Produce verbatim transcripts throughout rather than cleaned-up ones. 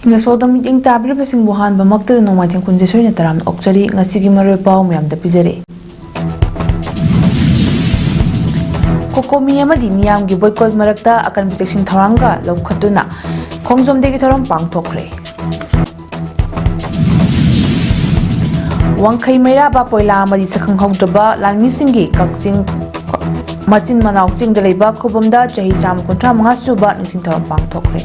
ꯅꯦꯁꯣꯗ ꯃꯤꯠꯌꯦꯡ ꯇꯥꯕꯤꯔꯤꯕꯁꯤꯡꯕꯨ ꯑꯍꯥꯟꯕꯃꯛꯇꯗ ꯅꯣꯡꯃꯥꯏꯊꯦꯝ ꯈꯨꯟꯖꯦ ꯁꯣꯏꯅ ꯇꯔꯥꯝꯅ ꯑꯣꯛꯆꯔꯤ꯫ ꯉꯁꯤꯒꯤ ꯃꯔꯨꯑꯣꯏꯕ ꯄꯥꯎ ꯃꯌꯥꯝꯗ ꯄꯤꯖꯔꯤ꯫ ꯀꯣꯀꯣꯃꯤ ꯑꯃꯗꯤ ꯃꯤꯌꯥꯝꯒꯤ ꯕꯣꯏꯀꯣꯠ ꯃꯔꯛꯇ ꯑꯀꯟꯕ ꯆꯦꯛꯁꯤꯟ ꯊꯧꯔꯥꯡꯒ ꯂꯧꯈꯠꯇꯨꯅ ꯈꯣꯡꯖꯣꯝ ꯗꯦꯒꯤ ꯊꯧꯔꯝ ꯄꯥꯡꯊꯣꯛꯈ꯭ꯔꯦ꯫ ꯋꯥꯡꯈꯩ ꯃꯩꯔꯥꯕ ꯄꯣꯏꯂꯥ ꯑꯃꯗꯤ ꯁꯛꯈꯪꯍꯧꯗ꯭ꯔꯕ ꯂꯥꯟꯃꯤꯁꯤꯡꯒꯤ ꯀꯛꯆꯤꯡ ꯃꯆꯤꯟ ꯃꯅꯥꯎ ꯆꯤꯡꯗ ꯂꯩꯕ ꯈꯨꯕꯝꯗ ꯆꯍꯤ ꯆꯥꯝꯃ ꯀꯨꯟꯊ꯭ꯔꯥ ꯃꯉꯥ ꯁꯨꯕ ꯅꯤꯡꯁꯤꯡ ꯊꯧꯔꯝ ꯄꯥꯡꯊꯣꯛꯈ꯭ꯔꯦ꯫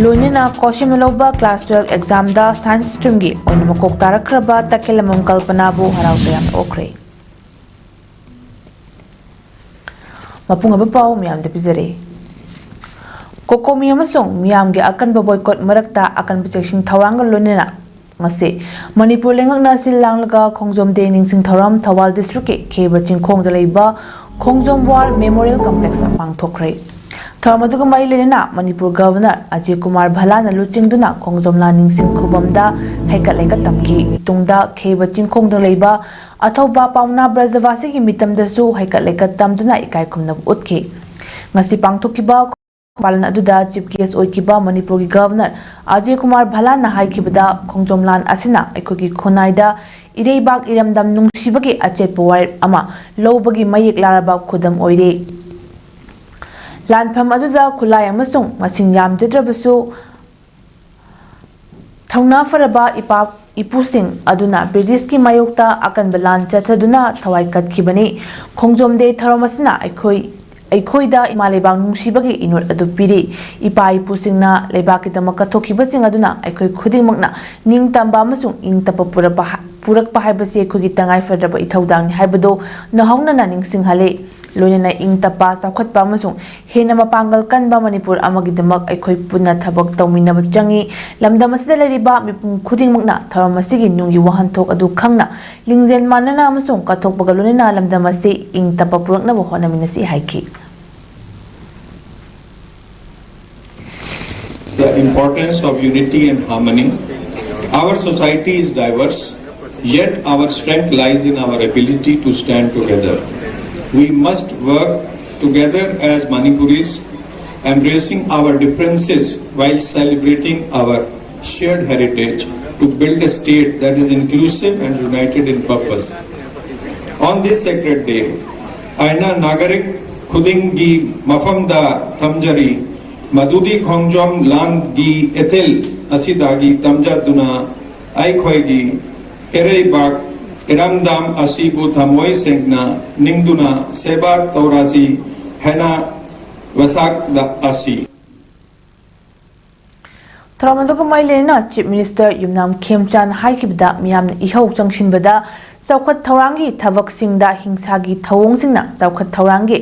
ꯂꯣꯏꯅꯅ ꯀꯣꯁꯤꯃ ꯂꯧꯕ ꯀ꯭ꯂꯥꯁ ꯇꯨꯋꯦꯜꯐ ꯑꯦꯛꯖꯥꯝꯗ ꯁꯥꯏꯟꯁ ꯁ꯭ꯇ꯭ꯔꯤꯝꯒꯤ ꯑꯣꯏꯅ ꯃꯀꯣꯛ ꯇꯥꯔꯛꯈ꯭ꯔꯕ ꯇꯈꯦꯂꯝꯕꯝ ꯀꯜꯄꯅꯥꯕꯨ ꯍꯔꯥꯎ ꯇꯌꯥꯝꯅ ꯑꯣꯛꯈ꯭ꯔꯦ꯫ ꯃꯄꯨꯡ ꯑꯣꯏꯕ ꯄꯥꯎ ꯃꯌꯥꯝꯗ ꯄꯤꯖꯔꯤ꯫ ꯀꯣꯀꯣꯃꯤ ꯑꯃꯁꯨꯡ ꯃꯤꯌꯥꯝꯒꯤ ꯑꯀꯟꯕ ꯕꯣꯏꯀꯣꯠ ꯃꯔꯛꯇ ꯑꯀꯟꯕ ꯆꯦꯛꯁꯤꯟ ꯊꯧꯔꯥꯡꯒ ꯂꯣꯏꯅꯅ ꯉꯁꯤ ꯃꯅꯤꯄꯨꯔ ꯂꯩꯉꯥꯛꯅ ꯁꯤꯜ ꯂꯥꯡꯂꯒ ꯈꯣꯡꯖꯣꯝ ꯗꯦ ꯅꯤꯡꯁꯤꯡ ꯊꯧꯔꯝ ꯊꯧꯕꯥꯜ ꯗꯤꯁꯇ꯭ꯔꯤꯛꯀꯤ ꯈꯦꯕ ꯆꯤꯡꯈꯣꯡꯗ ꯂꯩꯕ ꯈꯣꯡꯖꯣꯝ ꯋꯥꯔ ꯃꯦꯃꯣꯔꯤꯌꯦꯜ ꯀꯝꯄ꯭ꯂꯦꯛꯁꯇ ꯄꯥꯡꯊꯣꯛꯈ꯭ꯔꯦ꯫ ꯊꯧꯔꯝ ꯑꯗꯨꯒ ꯃꯔꯤ ꯂꯩꯅꯅ ꯃꯅꯤꯄꯨꯔ ꯒꯚꯔꯅꯔ ꯑꯖꯌ ꯀꯨꯃꯥꯔ ꯚꯜꯂꯥꯅ ꯂꯨꯆꯤꯡꯗꯨꯅ ꯈꯣꯡꯖꯣꯝ ꯂꯥꯟ ꯅꯤꯡꯁꯤꯡ ꯈꯨꯕꯝꯗ ꯍꯩꯀꯠ ꯂꯩꯀꯠ ꯇꯝꯈꯤ꯫ ꯇꯨꯡꯗ ꯈꯦꯕ ꯆꯤꯡꯈꯣꯡꯗ ꯂꯩꯕ ꯑꯊꯧꯕ ꯄꯥꯎꯅꯥ ꯕ꯭ꯔꯖꯕꯥꯁꯤꯒꯤ ꯃꯤꯇꯝꯗꯁꯨ ꯍꯩꯀꯠ ꯂꯩꯀꯠ ꯇꯝꯗꯨꯅ ꯏꯀꯥꯏ ꯈꯨꯝꯅꯕ ꯎꯠꯈꯤ꯫ ꯉꯁꯤ ꯄꯥꯡꯊꯣꯛꯈꯤꯕ ꯄꯥꯂꯟ ꯑꯗꯨꯗ ꯆꯤꯐ ꯒꯦꯁ ꯑꯣꯏꯈꯤꯕ ꯃꯅꯤꯄꯨꯔꯒꯤ ꯒꯚꯔꯅꯔ ꯑꯖꯌ ꯀꯨꯃꯥꯔ ꯚꯜꯂꯥꯅ ꯍꯥꯏꯈꯤꯕꯗ, ꯈꯣꯡꯖꯣꯝ ꯂꯥꯟ ꯑꯁꯤꯅ ꯑꯩꯈꯣꯏꯒꯤ ꯈꯨꯟꯅꯥꯏꯗ ꯏꯔꯩꯕꯥꯛ ꯏꯔꯝꯗꯝ ꯅꯨꯡꯁꯤꯕꯒꯤ ꯑꯆꯦꯠꯄ ꯋꯥꯔꯦꯞ ꯑꯃ ꯂꯧꯕꯒꯤ ꯃꯌꯦꯛ ꯂꯥꯔꯕ ꯈꯨꯗꯝ ꯑꯣꯏꯔꯦ꯫ ꯂꯥꯟꯐꯝ ꯑꯗꯨꯗ ꯈꯨꯠꯂꯥꯏ ꯑꯃꯁꯨꯡ ꯃꯁꯤꯡ ꯌꯥꯝꯖꯗ꯭ꯔꯕꯁꯨ ꯊꯧꯅꯥ ꯐꯔꯕ ꯏꯄꯥ ꯏꯄꯨꯁꯤꯡ ꯑꯗꯨꯅ ꯕ꯭ꯔꯤꯇꯤꯁꯀꯤ ꯃꯥꯌꯣꯛꯇ ꯑꯀꯟꯕ ꯂꯥꯟ ꯆꯠꯊꯗꯨꯅ ꯊꯋꯥꯏ ꯀꯠꯈꯤꯕꯅꯤ꯫ ꯈꯣꯡꯖꯣꯝ ꯗꯦ ꯊꯧꯔꯝ ꯑꯁꯤꯅ ꯑꯩꯈꯣꯏ, ꯑꯩꯈꯣꯏꯗ ꯏꯃꯥ ꯂꯩꯕꯥꯛ ꯅꯨꯡꯁꯤꯕꯒꯤ ꯏꯅꯣꯠ ꯑꯗꯨ ꯄꯤꯔꯤ꯫ ꯏꯄꯥ ꯏꯄꯨꯁꯤꯡꯅ ꯂꯩꯕꯥꯛꯀꯤꯗꯃꯛ ꯀꯠꯊꯣꯛꯈꯤꯕꯁꯤꯡ ꯑꯗꯨꯅ ꯑꯩꯈꯣꯏ ꯈꯨꯗꯤꯡꯃꯛꯅ ꯅꯤꯡꯇꯝꯕ ꯑꯃꯁꯨꯡ ꯏꯪ ꯇꯞꯄ ꯄꯨꯔꯛꯄ ꯍꯥ-, ꯄꯨꯔꯛꯄ ꯍꯥꯏꯕꯁꯤ ꯑꯩꯈꯣꯏꯒꯤ ꯇꯉꯥꯏ ꯐꯗ꯭ꯔꯕ ꯏꯊꯧꯗꯥꯡꯅꯤ ꯍꯥꯏꯕꯗꯨ ꯅꯧꯍꯧꯅꯅ ꯅꯤꯡꯁꯤꯡꯍꯜꯂꯤ꯫ ꯂꯣꯏꯅꯅ ꯏꯪ ꯇꯞꯄ, ꯆꯥꯎꯈꯠꯄ ꯑꯃꯁꯨꯡ ꯍꯦꯟꯅ ꯃꯄꯥꯡꯒꯜ ꯀꯟꯕ ꯃꯅꯤꯄꯨꯔ ꯑꯃꯒꯤꯗꯃꯛ ꯑꯩꯈꯣꯏ ꯄꯨꯟꯅ ꯊꯕꯛ ꯇꯧꯃꯤꯟꯅꯕ ꯆꯪꯏ꯫ ꯂꯝꯗꯝ ꯑꯁꯤꯗ ꯂꯩꯔꯤꯕ ꯃꯤꯄꯨꯝ ꯈꯨꯗꯤꯡꯃꯛꯅ ꯊꯧꯔꯝ ꯑꯁꯤꯒꯤ ꯅꯨꯡꯒꯤ ꯋꯥꯍꯟꯊꯣꯛ ꯑꯗꯨ ꯈꯪꯅ, ꯂꯤꯡꯖꯦꯜ ꯃꯥꯟꯅꯅ ꯑꯃꯁꯨꯡ ꯀꯠꯊꯣꯛꯄꯒ ꯂꯣꯏꯅꯅ ꯂꯝꯗꯝ ꯑꯁꯤ ꯏꯪ ꯇꯞꯄ ꯄꯨꯔꯛꯅꯕ ꯍꯣꯠꯅꯃꯤꯟꯅꯁꯤ ꯍꯥꯏꯈꯤ꯫ The importance of unity and harmony. Our society is diverse, yet our strength lies in our ability to stand together. We must work together as Manipuris embracing our differences while celebrating our shared heritage to build a state that is inclusive and united in purpose. On this sacred day, ꯑꯩꯅ ꯅꯥꯒꯔꯤꯛ ꯈꯨꯗꯤꯡꯒꯤ ꯃꯐꯝꯗ ꯊꯝꯖꯔꯤ, ꯃꯗꯨꯗꯤ ꯈꯣꯡꯖꯣꯝ ꯂꯥꯟꯒꯤ ꯏꯊꯤꯜ ꯑꯁꯤꯗꯒꯤ ꯇꯝꯖꯗꯨꯅ ꯑꯩꯈꯣꯏꯒꯤ ꯏꯔꯩꯕꯥꯛ ꯏꯔꯝꯗꯝ ꯑꯁꯤꯕꯨ ꯊꯃꯣꯏ ꯁꯦꯡꯅ ꯅꯤꯡꯗꯨꯅ ꯁꯦꯕꯥ ꯇꯧꯔꯁꯤ ꯍꯥꯏꯅ ꯋꯥꯁꯛꯂꯛ ꯑꯁꯤ꯫ ꯊꯧꯔꯝ ꯑꯗꯨꯒ ꯃꯔꯤ ꯂꯩꯅꯅ Chief Minister ꯌꯨꯝꯅꯥꯝ ꯈꯦꯝꯆꯥꯟ ꯍꯥꯏꯈꯤꯕꯗ, ꯃꯤꯌꯥꯝꯅ ꯏꯍꯧ ꯆꯪꯁꯤꯟꯕꯗ ꯆꯥꯎꯈꯠ ꯊꯧꯔꯥꯡꯒꯤ ꯊꯕꯛꯁꯤꯡꯗ ꯍꯤꯡꯁꯥꯒꯤ ꯊꯧꯑꯣꯡꯁꯤꯡꯅ ꯆꯥꯎꯈꯠ ꯊꯧꯔꯥꯡꯒꯤ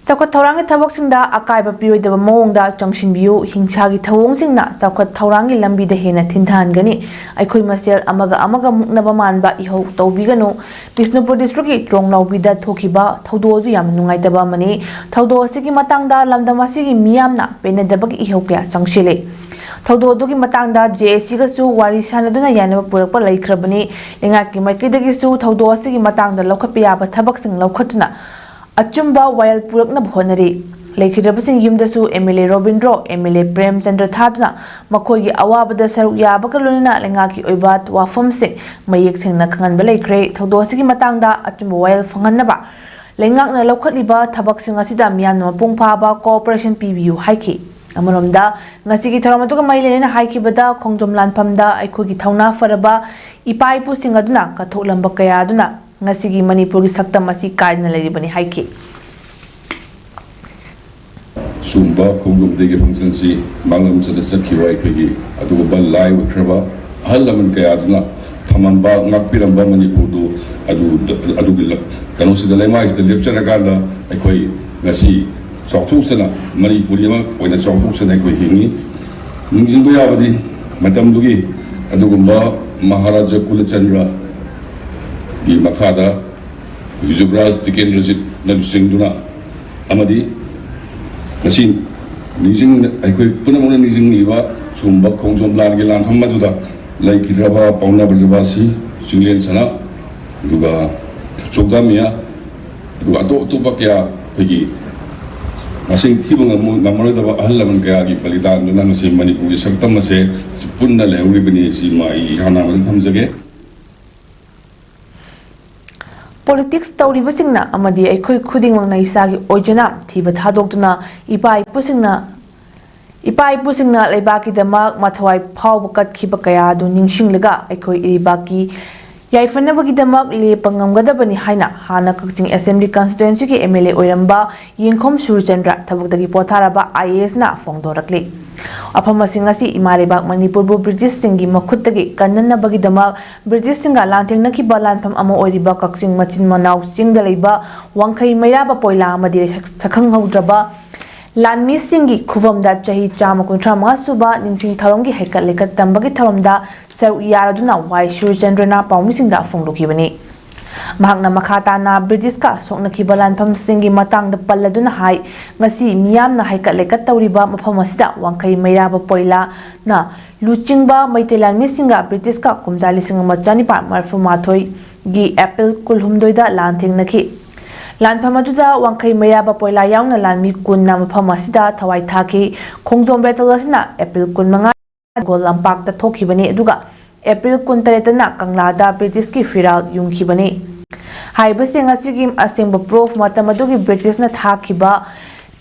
ꯆꯥꯎꯈꯠ ꯊꯧꯔꯥꯡꯒꯤ ꯊꯕꯛꯁꯤꯡꯗ ꯑꯀꯥꯏꯕ ꯄꯤꯔꯣꯏꯗꯕ ꯃꯑꯣꯡꯗ ꯆꯪꯁꯤꯟꯕꯤꯌꯨ, ꯍꯤꯡꯁꯥꯒꯤ ꯊꯧꯑꯣꯡꯁꯤꯡꯅ ꯆꯥꯎꯈꯠ ꯊꯧꯔꯥꯡꯒꯤ ꯂꯝꯕꯤꯗ ꯍꯦꯟꯅ ꯊꯤꯟꯊꯍꯟꯒꯅꯤ꯫ ꯑꯩꯈꯣꯏ ꯃꯁꯦꯜ ꯑꯃꯒ ꯑꯃꯒ ꯃꯨꯛꯅꯕ ꯃꯥꯟꯕ ꯏꯍꯧ ꯇꯧꯕꯤꯒꯅꯨ꯫ ꯕꯤꯁꯅꯨꯄꯨꯔ district ꯀꯤ ꯇ꯭ꯔꯣꯡꯂꯥꯎꯕꯤꯗ ꯊꯣꯛꯈꯤꯕ ꯊꯧꯗꯣꯛ ꯑꯗꯨ ꯌꯥꯝꯅ ꯅꯨꯡꯉꯥꯏꯇꯕ ꯑꯃꯅꯤ꯫ ꯊꯧꯗꯣꯛ ꯑꯁꯤꯒꯤ ꯃꯇꯥꯡꯗ ꯂꯝꯗꯝ ꯑꯁꯤꯒꯤ ꯃꯤꯌꯥꯝꯅ ꯄꯦꯟꯅꯗꯕꯒꯤ ꯏꯍꯧ ꯀꯌꯥ ꯆꯪꯁꯤꯜꯂꯤ꯫ ꯊꯧꯗꯣꯛ ꯑꯗꯨꯒꯤ ꯃꯇꯥꯡꯗ J A C ꯒꯁꯨ ꯋꯥꯔꯤ ꯁꯥꯅꯗꯨꯅ ꯌꯥꯅꯕ ꯄꯨꯔꯛꯄ ꯂꯩꯈ꯭ꯔꯕꯅꯤ꯫ ꯂꯩꯉꯥꯛꯀꯤ ꯃꯥꯏꯀꯩꯗꯒꯤꯁꯨ ꯊꯧꯗꯣꯛ ꯑꯁꯤꯒꯤ ꯃꯇꯥꯡꯗ ꯂꯧꯈꯠꯄ ꯌꯥꯕ ꯊꯕꯛꯁꯤꯡ ꯂꯧꯈꯠꯇꯨꯅ ꯑꯆꯨꯝꯕ ꯋꯥꯌꯦꯜ ꯄꯨꯔꯛꯅꯕ ꯍꯣꯠꯅꯔꯤ꯫ ꯂꯩꯈꯤꯗ꯭ꯔꯕꯁꯤꯡꯒꯤ ꯌꯨꯝꯗꯁꯨ M L A Robindro, M L A Premchandra ꯊꯥꯗꯨꯅ ꯃꯈꯣꯏꯒꯤ ꯑꯋꯥꯕꯗ ꯁꯔꯨꯛ ꯌꯥꯕꯒ ꯂꯣꯏꯅꯅ ꯂꯩꯉꯥꯛꯀꯤ ꯑꯣꯏꯕ ꯋꯥꯐꯝꯁꯤꯡ ꯃꯌꯦꯛ ꯁꯦꯡꯅ ꯈꯪꯍꯟꯕ ꯂꯩꯈ꯭ꯔꯦ꯫ ꯊꯧꯗꯣꯛ ꯑꯁꯤꯒꯤ ꯃꯇꯥꯡꯗ ꯑꯆꯨꯝꯕ ꯋꯥꯌꯦꯜ ꯐꯪꯍꯟꯅꯕ ꯂꯩꯉꯥꯛꯅ ꯂꯧꯈꯠꯂꯤꯕ ꯊꯕꯛꯁꯤꯡ ꯑꯁꯤꯗ ꯃꯤꯌꯥꯝꯅ ꯃꯄꯨꯡ ꯐꯥꯕ cooperation ꯄꯤꯕꯤꯌꯨ ꯍꯥꯏꯈꯤ꯫ ꯑꯃꯔꯣꯝꯗ, ꯉꯁꯤꯒꯤ ꯊꯧꯔꯝ ꯑꯗꯨꯒ ꯃꯔꯤ ꯂꯩꯅꯅ ꯍꯥꯏꯈꯤꯕꯗ, ꯈꯣꯡꯖꯣꯝ ꯂꯥꯟꯐꯝꯗ ꯑꯩꯈꯣꯏꯒꯤ ꯊꯧꯅꯥ ꯐꯔꯕ ꯏꯄꯥ ꯏꯄꯨꯁꯤꯡ ꯑꯗꯨꯅ ꯀꯠꯊꯣꯛꯂꯝꯕ ꯀꯌꯥ ꯑꯗꯨꯅ ꯉꯁꯤꯒꯤ ꯃꯅꯤꯄꯨꯔꯒꯤ ꯁꯛꯇꯝ ꯑꯁꯤ ꯀꯥꯏꯗꯨꯅ ꯂꯩꯔꯤꯕꯅꯤ ꯍꯥꯏꯈꯤ꯫ ꯁꯤꯒꯨꯝꯕ ꯈꯣꯡꯖꯣꯝ ꯗꯦꯒꯤ ꯐꯪꯁꯟꯁꯤ ꯃꯥꯡꯂꯝ ꯆꯠꯇ ꯆꯠꯈꯤꯕ ꯑꯩꯈꯣꯏꯒꯤ ꯑꯗꯨꯒꯨꯝꯕ ꯂꯥꯏ ꯑꯣꯏꯈ꯭ꯔꯕ ꯑꯍꯜ ꯂꯃꯟ ꯀꯌꯥꯗꯨꯅ ꯊꯝꯃꯝꯕ, ꯉꯥꯛꯄꯤꯔꯝꯕ ꯃꯅꯤꯄꯨꯔꯗꯨ ꯑꯗꯨ, ꯑꯗꯨꯒꯤ ꯂ-, ꯀꯩꯅꯣꯁꯤꯗ, ꯂꯩꯃꯥꯏꯁꯤꯗ ꯂꯦꯞꯆꯔꯀꯥꯟꯗ ꯑꯩꯈꯣꯏ ꯉꯁꯤ ꯆꯥꯎꯊꯣꯛꯆꯅ, ꯃꯅꯤꯄꯨꯔꯤ ꯑꯃ ꯑꯣꯏꯅ ꯆꯥꯎꯊꯣꯛꯆꯅ ꯑꯩꯈꯣꯏ ꯍꯤꯡꯉꯤ꯫ ꯅꯤꯡꯁꯤꯡꯕ ꯌꯥꯕꯗꯤ, ꯃꯇꯝꯗꯨꯒꯤ ꯑꯗꯨꯒꯨꯝꯕ ꯃꯍꯥꯔꯥꯖꯥ ꯀꯨꯂꯆꯟꯗ꯭ꯔꯒꯤ ꯃꯈꯥꯗ ꯌꯨꯕꯔꯥꯖ ꯇꯤꯀꯦꯟꯗ꯭ꯔꯖꯤꯠꯅ ꯂꯨꯆꯤꯡꯗꯨꯅ ꯑꯃꯗꯤ ꯉꯁꯤ ꯅꯤꯡꯁꯤꯡ-, ꯑꯩꯈꯣꯏ ꯄꯨꯝꯅꯃꯛꯅ ꯅꯤꯡꯁꯤꯡꯂꯤꯕ ꯁꯤꯒꯨꯝꯕ ꯈꯣꯡꯖꯣꯝ ꯂꯥꯟꯒꯤ ꯂꯥꯟꯐꯝ ꯑꯗꯨꯗ ꯂꯩꯈꯤꯗ꯭ꯔꯕ ꯄꯥꯎꯅꯥ ꯕ꯭ꯔꯖꯕꯥꯁꯤ, ꯆꯤꯡꯂꯦꯟ ꯁꯅꯥ, ꯑꯗꯨꯒ ꯆꯣꯛꯗꯥꯃꯤꯌꯥ, ꯑꯗꯨꯒ ꯑꯇꯣꯞ ꯑꯇꯣꯞꯄ ꯀꯌꯥ ꯑꯩꯈꯣꯏꯒꯤ ꯃꯁꯤꯡ ꯊꯤꯕ ꯉꯝꯃꯣ-, ꯉꯝꯃꯔꯣꯏꯗꯕ ꯑꯍꯜ ꯂꯃꯟ ꯀꯌꯥꯒꯤ ꯕꯂꯤꯗꯥꯟꯗꯨꯅ ꯉꯁꯤ ꯃꯅꯤꯄꯨꯔꯒꯤ ꯁꯛꯇꯝ ꯑꯁꯦ ꯄꯨꯟꯅ ꯂꯩꯍꯧꯔꯤꯕꯅꯤ꯫ ꯁꯤꯃ ꯑꯩ ꯏꯍꯥꯟ ꯍꯥꯟꯕꯗ ꯊꯝꯖꯒꯦ꯫ ꯄꯣꯂꯤꯇꯤꯛꯁ ꯇꯧꯔꯤꯕꯁꯤꯡꯅ ꯑꯃꯗꯤ ꯑꯩꯈꯣꯏ ꯈꯨꯗꯤꯡꯃꯛꯅ ꯏꯁꯥꯒꯤ ꯑꯣꯏꯖꯅ ꯊꯤꯕ ꯊꯥꯗꯣꯛꯇꯨꯅ ꯏꯄꯥ ꯏꯄꯨꯁꯤꯡꯅ, ꯏꯄꯥ ꯏꯄꯨꯁꯤꯡꯅ ꯂꯩꯕꯥꯛꯀꯤꯗꯃꯛ ꯃꯊꯋꯥꯏ ꯐꯥꯎꯕ ꯀꯠꯈꯤꯕ ꯀꯌꯥ ꯑꯗꯨ ꯅꯤꯡꯁꯤꯡꯂꯒ ꯑꯩꯈꯣꯏ ꯏꯔꯩꯕꯥꯛꯀꯤ ꯌꯥꯏꯐꯅꯕꯒꯤꯗꯃꯛ ꯂꯦꯞꯄ ꯉꯝꯒꯗꯕꯅꯤ ꯍꯥꯏꯅ ꯍꯥꯟꯅ ꯀꯛꯆꯤꯡ ꯑꯦꯁꯦꯝꯕ꯭ꯂꯤ ꯀꯟꯁꯇꯤꯇ꯭ꯋꯦꯟꯁꯤꯒꯤ ꯑꯦꯝ ꯑꯦꯜ ꯑꯦ ꯑꯣꯏꯔꯝꯕ ꯌꯦꯡꯈꯣꯝ ꯁꯨꯔꯆꯟꯗ꯭ꯔ ꯊꯕꯛꯇꯒꯤ ꯄꯣꯊꯥꯔꯕ ꯑꯥꯏ ꯑꯦ ꯑꯦꯁꯅ ꯐꯣꯡꯗꯣꯔꯛꯂꯤ꯫ ꯋꯥꯐꯝ ꯑꯁꯤꯡ ꯑꯁꯤ ꯏꯃꯥ ꯂꯩꯕꯥꯛ ꯃꯅꯤꯄꯨꯔꯕꯨ ꯕ꯭ꯔꯤꯇꯤꯁꯁꯤꯡꯒꯤ ꯃꯈꯨꯠꯇꯒꯤ ꯀꯟꯅꯅꯕꯒꯤꯗꯃꯛ ꯕ꯭ꯔꯤꯇꯤꯁꯁꯤꯡꯒ ꯂꯥꯟꯊꯦꯡꯅꯈꯤꯕ ꯂꯥꯟꯐꯝ ꯑꯃ ꯑꯣꯏꯔꯤꯕ ꯀꯛꯆꯤꯡ ꯃꯆꯤꯟ ꯃꯅꯥꯎ ꯆꯤꯡꯗ ꯂꯩꯕ ꯋꯥꯡꯈꯩ ꯃꯩꯔꯥꯕ ꯄꯣꯏꯂꯥ ꯑꯃꯗꯤ ꯁꯛ-, ꯁꯛꯈꯪꯍꯧꯗ꯭ꯔꯕ ꯂꯥꯟꯃꯤꯁꯤꯡꯒꯤ ꯈꯨꯕꯝꯗ ꯆꯍꯤ ꯆꯥꯝꯃ ꯀꯨꯟꯊ꯭ꯔꯥ ꯃꯉꯥ ꯁꯨꯕ ꯅꯤꯡꯁꯤꯡ ꯊꯧꯔꯝꯒꯤ ꯍꯩꯀꯠ ꯂꯩꯀꯠ ꯇꯝꯕꯒꯤ ꯊꯧꯔꯝꯗ ꯁꯔꯨꯛ ꯌꯥꯔꯗꯨꯅ ꯋꯥꯏ ꯁꯨꯔꯆꯟꯗ꯭ꯔꯅ ꯄꯥꯎꯃꯤꯁꯤꯡꯗ ꯐꯣꯡꯗꯣꯛꯈꯤꯕꯅꯤ꯫ ꯃꯍꯥꯛꯅ ꯃꯈꯥ ꯇꯥꯅ ꯕ꯭ꯔꯤꯇꯤꯁꯀ ꯁꯣꯛꯅꯈꯤꯕ ꯂꯥꯟꯐꯝꯁꯤꯡꯒꯤ ꯃꯇꯥꯡꯗ ꯄꯜꯂꯗꯨꯅ ꯍꯥꯏ, ꯉꯁꯤ ꯃꯤꯌꯥꯝꯅ ꯍꯩꯀꯠ ꯂꯩꯀꯠ ꯇꯧꯔꯤꯕ ꯃꯐꯝ ꯑꯁꯤꯗ ꯋꯥꯡꯈꯩ ꯃꯩꯔꯥꯕ ꯄꯣꯏꯂꯥꯅ ꯂꯨꯆꯤꯡꯕ ꯃꯩꯇꯩ ꯂꯥꯟꯃꯤꯁꯤꯡꯒ ꯕ꯭ꯔꯤꯇꯤꯁꯀ ꯀꯨꯝꯖꯥ ꯂꯤꯁꯤꯡ ꯑꯃ ꯆꯅꯤꯄꯥꯟ ꯃꯔꯤꯐꯨ ꯃꯥꯊꯣꯏꯒꯤ ꯑꯦꯄ꯭ꯔꯤꯜ ꯀꯨꯟꯍꯨꯝꯗꯣꯏꯗ ꯂꯥꯟ ꯊꯦꯡꯅꯈꯤ꯫ ꯂꯥꯟꯐꯝ ꯑꯗꯨꯗ ꯋꯥꯡꯈꯩ ꯃꯩꯔꯥꯕ ꯄꯣꯏꯂꯥ ꯌꯥꯎꯅ ꯂꯥꯟꯃꯤ ꯀꯨꯟꯅ ꯃꯐꯝ ꯑꯁꯤꯗ ꯊꯋꯥꯏ ꯊꯥꯈꯤ꯫ ꯈꯣꯡꯖꯣꯝ ꯕꯦꯇꯜ ꯑꯁꯤꯅ ꯑꯦꯄ꯭ꯔꯤꯜ ꯀꯨꯟꯃꯉꯥ ꯒꯣꯜ ꯂꯝꯄꯥꯛꯇ ꯊꯣꯛꯈꯤꯕꯅꯤ, ꯑꯗꯨꯒ ꯑꯦꯄ꯭ꯔꯤꯜ ꯀꯨꯟꯇꯔꯦꯠꯇꯅ ꯀꯪꯂꯥꯗ ꯕ꯭ꯔꯤꯇꯤꯁꯀꯤ ꯐꯤꯔꯥꯜ ꯌꯨꯡꯈꯤꯕꯅꯤ꯫ ꯍꯥꯏꯔꯤꯕꯁꯤꯡ ꯑꯁꯤꯒꯤ ꯑꯁꯦꯡꯕ ꯄ꯭ꯔꯨꯐ ꯃꯇꯝ ꯑꯗꯨꯒꯤ ꯕ꯭ꯔꯤꯇꯤꯁꯅ ꯊꯥꯈꯤꯕ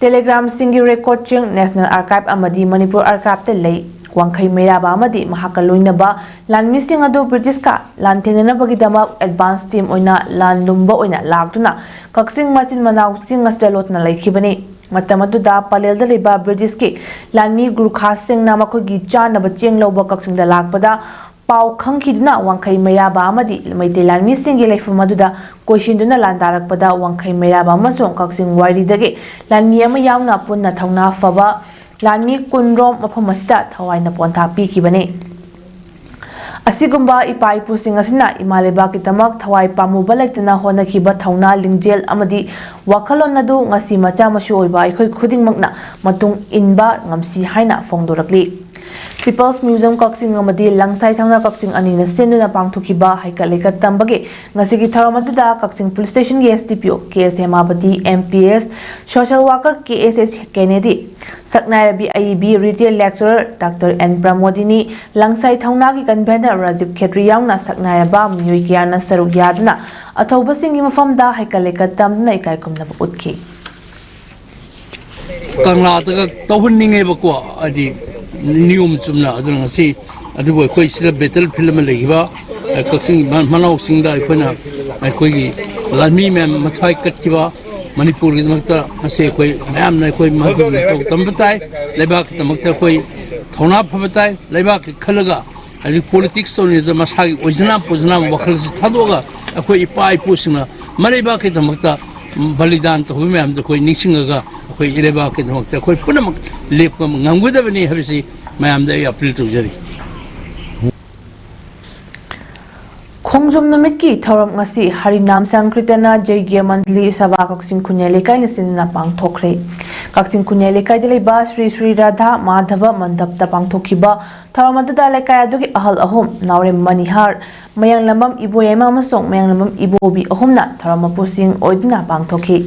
ꯇꯦꯂꯤꯒ꯭ꯔꯥꯝꯁꯤꯡꯒꯤ ꯔꯦꯀꯣꯔꯗꯁꯤꯡ ꯅꯦꯁꯅꯦꯜ ꯑꯥꯔꯀꯥꯏꯚ ꯑꯃꯗꯤ ꯃꯅꯤꯄꯨꯔ ꯑꯥꯔꯀꯥꯏꯚꯇ ꯂꯩ꯫ ꯋꯥꯡꯈꯩ ꯃꯩꯔꯥꯕ ꯑꯃꯗꯤ ꯃꯍꯥꯛꯀ ꯂꯣꯏꯅꯕ ꯂꯥꯟꯃꯤꯁꯤꯡ ꯑꯗꯨ ꯕ꯭ꯔꯤꯇꯤꯁꯀ ꯂꯥꯟꯊꯦꯡꯅꯅꯕꯒꯤꯗꯃꯛ ꯑꯦꯗꯚꯥꯟꯁ ꯇꯤꯝ ꯑꯣꯏꯅ ꯂꯥꯟ ꯂꯨꯝꯕ ꯑꯣꯏꯅ ꯂꯥꯛꯇꯨꯅ ꯀꯛꯆꯤꯡ ꯃꯆꯤꯟ ꯃꯅꯥꯎ ꯆꯤꯡ ꯑꯁꯤꯗ ꯂꯣꯠꯇꯨꯅ ꯂꯩꯈꯤꯕꯅꯤ꯫ ꯃꯇꯝ ꯑꯗꯨꯗ ꯄꯂꯦꯜꯗ ꯂꯩꯕ ꯕ꯭ꯔꯤꯇꯤꯁꯀꯤ ꯂꯥꯟꯃꯤ ꯒꯨꯔꯈꯥꯁꯤꯡꯅ ꯃꯈꯣꯏꯒꯤ ꯆꯥꯅꯕ ꯆꯦꯡ ꯂꯧꯕ ꯀꯛꯆꯤꯡꯗ ꯂꯥꯛꯄꯗ ꯄꯥꯎ ꯈꯪꯈꯤꯗꯨꯅ ꯋꯥꯡꯈꯩ ꯃꯩꯔꯥꯕ ꯑꯃꯗꯤ ꯃꯩꯇꯩ ꯂꯥꯟꯃꯤꯁꯤꯡꯒꯤ ꯂꯩꯐꯝ ꯑꯗꯨꯗ ꯀꯣꯏꯁꯤꯟꯗꯨꯅ ꯂꯥꯟꯗꯥꯔꯛꯄꯗ ꯋꯥꯡꯈꯩ ꯃꯩꯔꯥꯕ ꯑꯃꯁꯨꯡ ꯀꯛꯆꯤꯡ ꯋꯥꯏꯔꯤꯗꯒꯤ ꯂꯥꯟꯃꯤ ꯑꯃ ꯌꯥꯎꯅ ꯄꯨꯟꯅ ꯊꯧꯅꯥ ꯐꯕ ꯂꯥꯟꯃꯤ ꯀꯨꯟꯔꯣꯝ ꯃꯐꯝ ꯑꯁꯤꯗ ꯊꯋꯥꯏꯅ ꯄꯣꯟꯊꯥ ꯄꯤꯈꯤꯕꯅꯤ꯫ ꯑꯁꯤꯒꯨꯝꯕ ꯏꯄꯥ ꯏꯄꯨꯁꯤꯡ ꯑꯁꯤꯅ ꯏꯃꯥ ꯂꯩꯕꯥꯛꯀꯤꯗꯃꯛ ꯊꯋꯥꯏ ꯄꯥꯝꯃꯨꯕ ꯂꯩꯇꯅ ꯍꯣꯠꯅꯈꯤꯕ ꯊꯧꯅꯥ, ꯂꯤꯡꯖꯦꯜ ꯑꯃꯗꯤ ꯋꯥꯈꯜꯂꯣꯟ ꯑꯗꯨ ꯉꯁꯤ ꯃꯆꯥ ꯃꯁꯨ ꯑꯣꯏꯕ ꯑꯩꯈꯣꯏ ꯈꯨꯗꯤꯡꯃꯛꯅ ꯃꯇꯨꯡ ꯏꯟꯕ ꯉꯝꯁꯤ ꯍꯥꯏꯅ ꯐꯣꯡꯗꯣꯔꯛꯂꯤ꯫ People's Museum ꯀꯛꯆꯤꯡ ꯑꯃꯗꯤ ꯂꯪꯁꯥꯏ ꯊꯧꯅꯥ ꯀꯛꯆꯤꯡ ꯑꯅꯤꯅ ꯁꯤꯟꯗꯨꯅ ꯄꯥꯡꯊꯣꯛꯈꯤꯕ ꯍꯩꯀꯠ ꯂꯩꯀꯠ ꯇꯝꯕꯒꯤ ꯉꯁꯤꯒꯤ ꯊꯧꯔꯝ ꯑꯗꯨꯗ ꯀꯛꯆꯤꯡ Police Stationꯒꯤ S D P O K S ꯍꯦꯃꯥꯕꯇꯤ, M P S, Social Worker K S H Kennedy, ꯁꯛꯅꯥꯏꯔꯕꯤ ꯑꯏꯕꯤ Retired Lecturer Doctor N Pramodini, ꯂꯪꯁꯥꯏ ꯊꯧꯅꯥꯒꯤ Convener Rajiv ꯈꯦꯇ꯭ꯔꯤ ꯌꯥꯎꯅ ꯁꯛꯅꯥꯏꯔꯕ ꯃꯤꯑꯣꯏ ꯀꯌꯥꯅ ꯁꯔꯨꯛ ꯌꯥꯗꯨꯅ ꯑꯊꯧꯕꯁꯤꯡꯒꯤ ꯃꯐꯝꯗ ꯍꯩꯀꯠ ꯂꯩꯀꯠ ꯇꯝꯗꯨꯅ ꯏꯀꯥꯏ ꯈꯨꯝꯅꯕ ꯎꯠꯈꯤ꯫ ꯀꯪꯂꯥꯗꯒ ꯇꯧꯍꯟꯅꯤꯡꯉꯦꯕꯀꯣ, ꯍꯥꯏꯗꯤ ꯅꯤꯌꯣꯝ ꯆꯨꯝꯅ꯫ ꯑꯗꯨꯅ ꯉꯁꯤ ꯑꯗꯨꯕꯨ ꯑꯩꯈꯣꯏ ꯁꯤꯗ battle field ꯑꯃ ꯂꯩꯈꯤꯕ, ꯑ, ꯀꯛꯆꯤꯡ ꯃ-, ꯃꯅꯥꯎ ꯆꯤꯡꯗ ꯑꯩꯈꯣꯏꯅ ꯑꯩꯈꯣꯏꯒꯤ ꯂꯥꯟꯃꯤ ꯃꯌꯥꯝ ꯃꯊ꯭ꯋꯥꯏ ꯀꯠꯈꯤꯕ ꯃꯅꯤꯄꯨꯔꯒꯤꯗꯃꯛꯇ ꯉꯁꯤ ꯑꯩꯈꯣꯏ ꯃꯌꯥꯝꯅ ꯑꯩꯈꯣꯏ ꯃꯗꯨꯒꯤ ꯃꯇꯧ ꯇꯝꯕ ꯇꯥꯏ꯫ ꯂꯩꯕꯥꯛꯀꯤꯗꯃꯛꯇ ꯑꯩꯈꯣꯏ ꯊꯧꯅꯥ ꯐꯕ ꯇꯥꯏ꯫ ꯂꯩꯕꯥꯛꯀꯤ ꯈꯜꯂꯒ ꯍꯥꯏꯗꯤ politics ꯇꯧꯔꯤꯉꯩꯗ ꯃꯁꯥꯒꯤ ꯑꯣꯏꯖꯅ ꯄꯨꯖꯅꯕ ꯋꯥꯈꯜꯁꯤ ꯊꯥꯗꯣꯛꯑꯒ ꯑꯩꯈꯣꯏ ꯏꯄꯥ ꯏꯄꯨꯁꯤꯡꯅ ꯃꯔꯩꯕꯥꯛꯀꯤꯗꯃꯛꯇ ꯕꯂꯤꯗꯥꯟ ꯇꯧꯕ ꯃꯌꯥꯝꯗꯣ ꯑꯩꯈꯣꯏ ꯅꯤꯡꯁꯤꯡꯉꯒ ꯑꯩꯈꯣꯏ ꯏꯔꯩꯕꯥꯛꯀꯤꯗꯃꯛꯇ ꯑꯩꯈꯣꯏ ꯄꯨꯝꯅꯃꯛ ꯂꯦꯞꯄ ꯉꯝꯒꯗꯕꯅꯤ ꯍꯥꯏꯕꯁꯤ ꯃꯌꯥꯝꯗ ꯑꯩ appeal ꯇꯧꯖꯔꯤ꯫ ꯈꯣꯡꯖꯣꯝ ꯅꯨꯃꯤꯠꯀꯤ ꯊꯧꯔꯝ ꯉꯁꯤ ꯍꯔꯤꯅꯥꯝ ꯁꯪꯀ꯭ꯔꯤꯇꯅ ꯖꯩꯒ꯭ꯌ ꯃꯟꯗꯂꯤ ꯁꯚꯥ ꯀꯛꯆꯤꯡ ꯈꯨꯟꯌꯥꯏ ꯂꯩꯀꯥꯏꯅ ꯁꯤꯟꯗꯨꯅ ꯄꯥꯡꯊꯣꯛꯈ꯭ꯔꯦ꯫ ꯀꯛꯆꯤꯡ ꯈꯨꯟꯌꯥꯏ ꯂꯩꯀꯥꯏꯗ ꯂꯩꯕ ꯁ꯭ꯔꯤ ꯁ꯭ꯔꯤ ꯔꯥꯙꯥ ꯃꯥꯙꯕ ꯃꯟꯗꯞꯇ ꯄꯥꯡꯊꯣꯛꯈꯤꯕ ꯊꯧꯔꯝ ꯑꯗꯨꯗ ꯂꯩꯀꯥꯏ ꯑꯗꯨꯒꯤ ꯑꯍꯜ ꯑꯍꯨꯝ, ꯅꯥꯎꯔꯦꯝ ꯃꯅꯤꯍꯥꯔ, ꯃꯌꯥꯡꯂꯝꯕꯝ ꯏꯕꯣꯌꯥꯏꯃ ꯑꯃꯁꯨꯡ ꯃꯌꯥꯡꯂꯝꯕꯝ ꯏꯕꯣꯕꯤ ꯑꯍꯨꯝꯅ ꯊꯧꯔꯝ ꯃꯄꯨꯁꯤꯡ ꯑꯣꯏꯗꯨꯅ ꯄꯥꯡꯊꯣꯛꯈꯤ꯫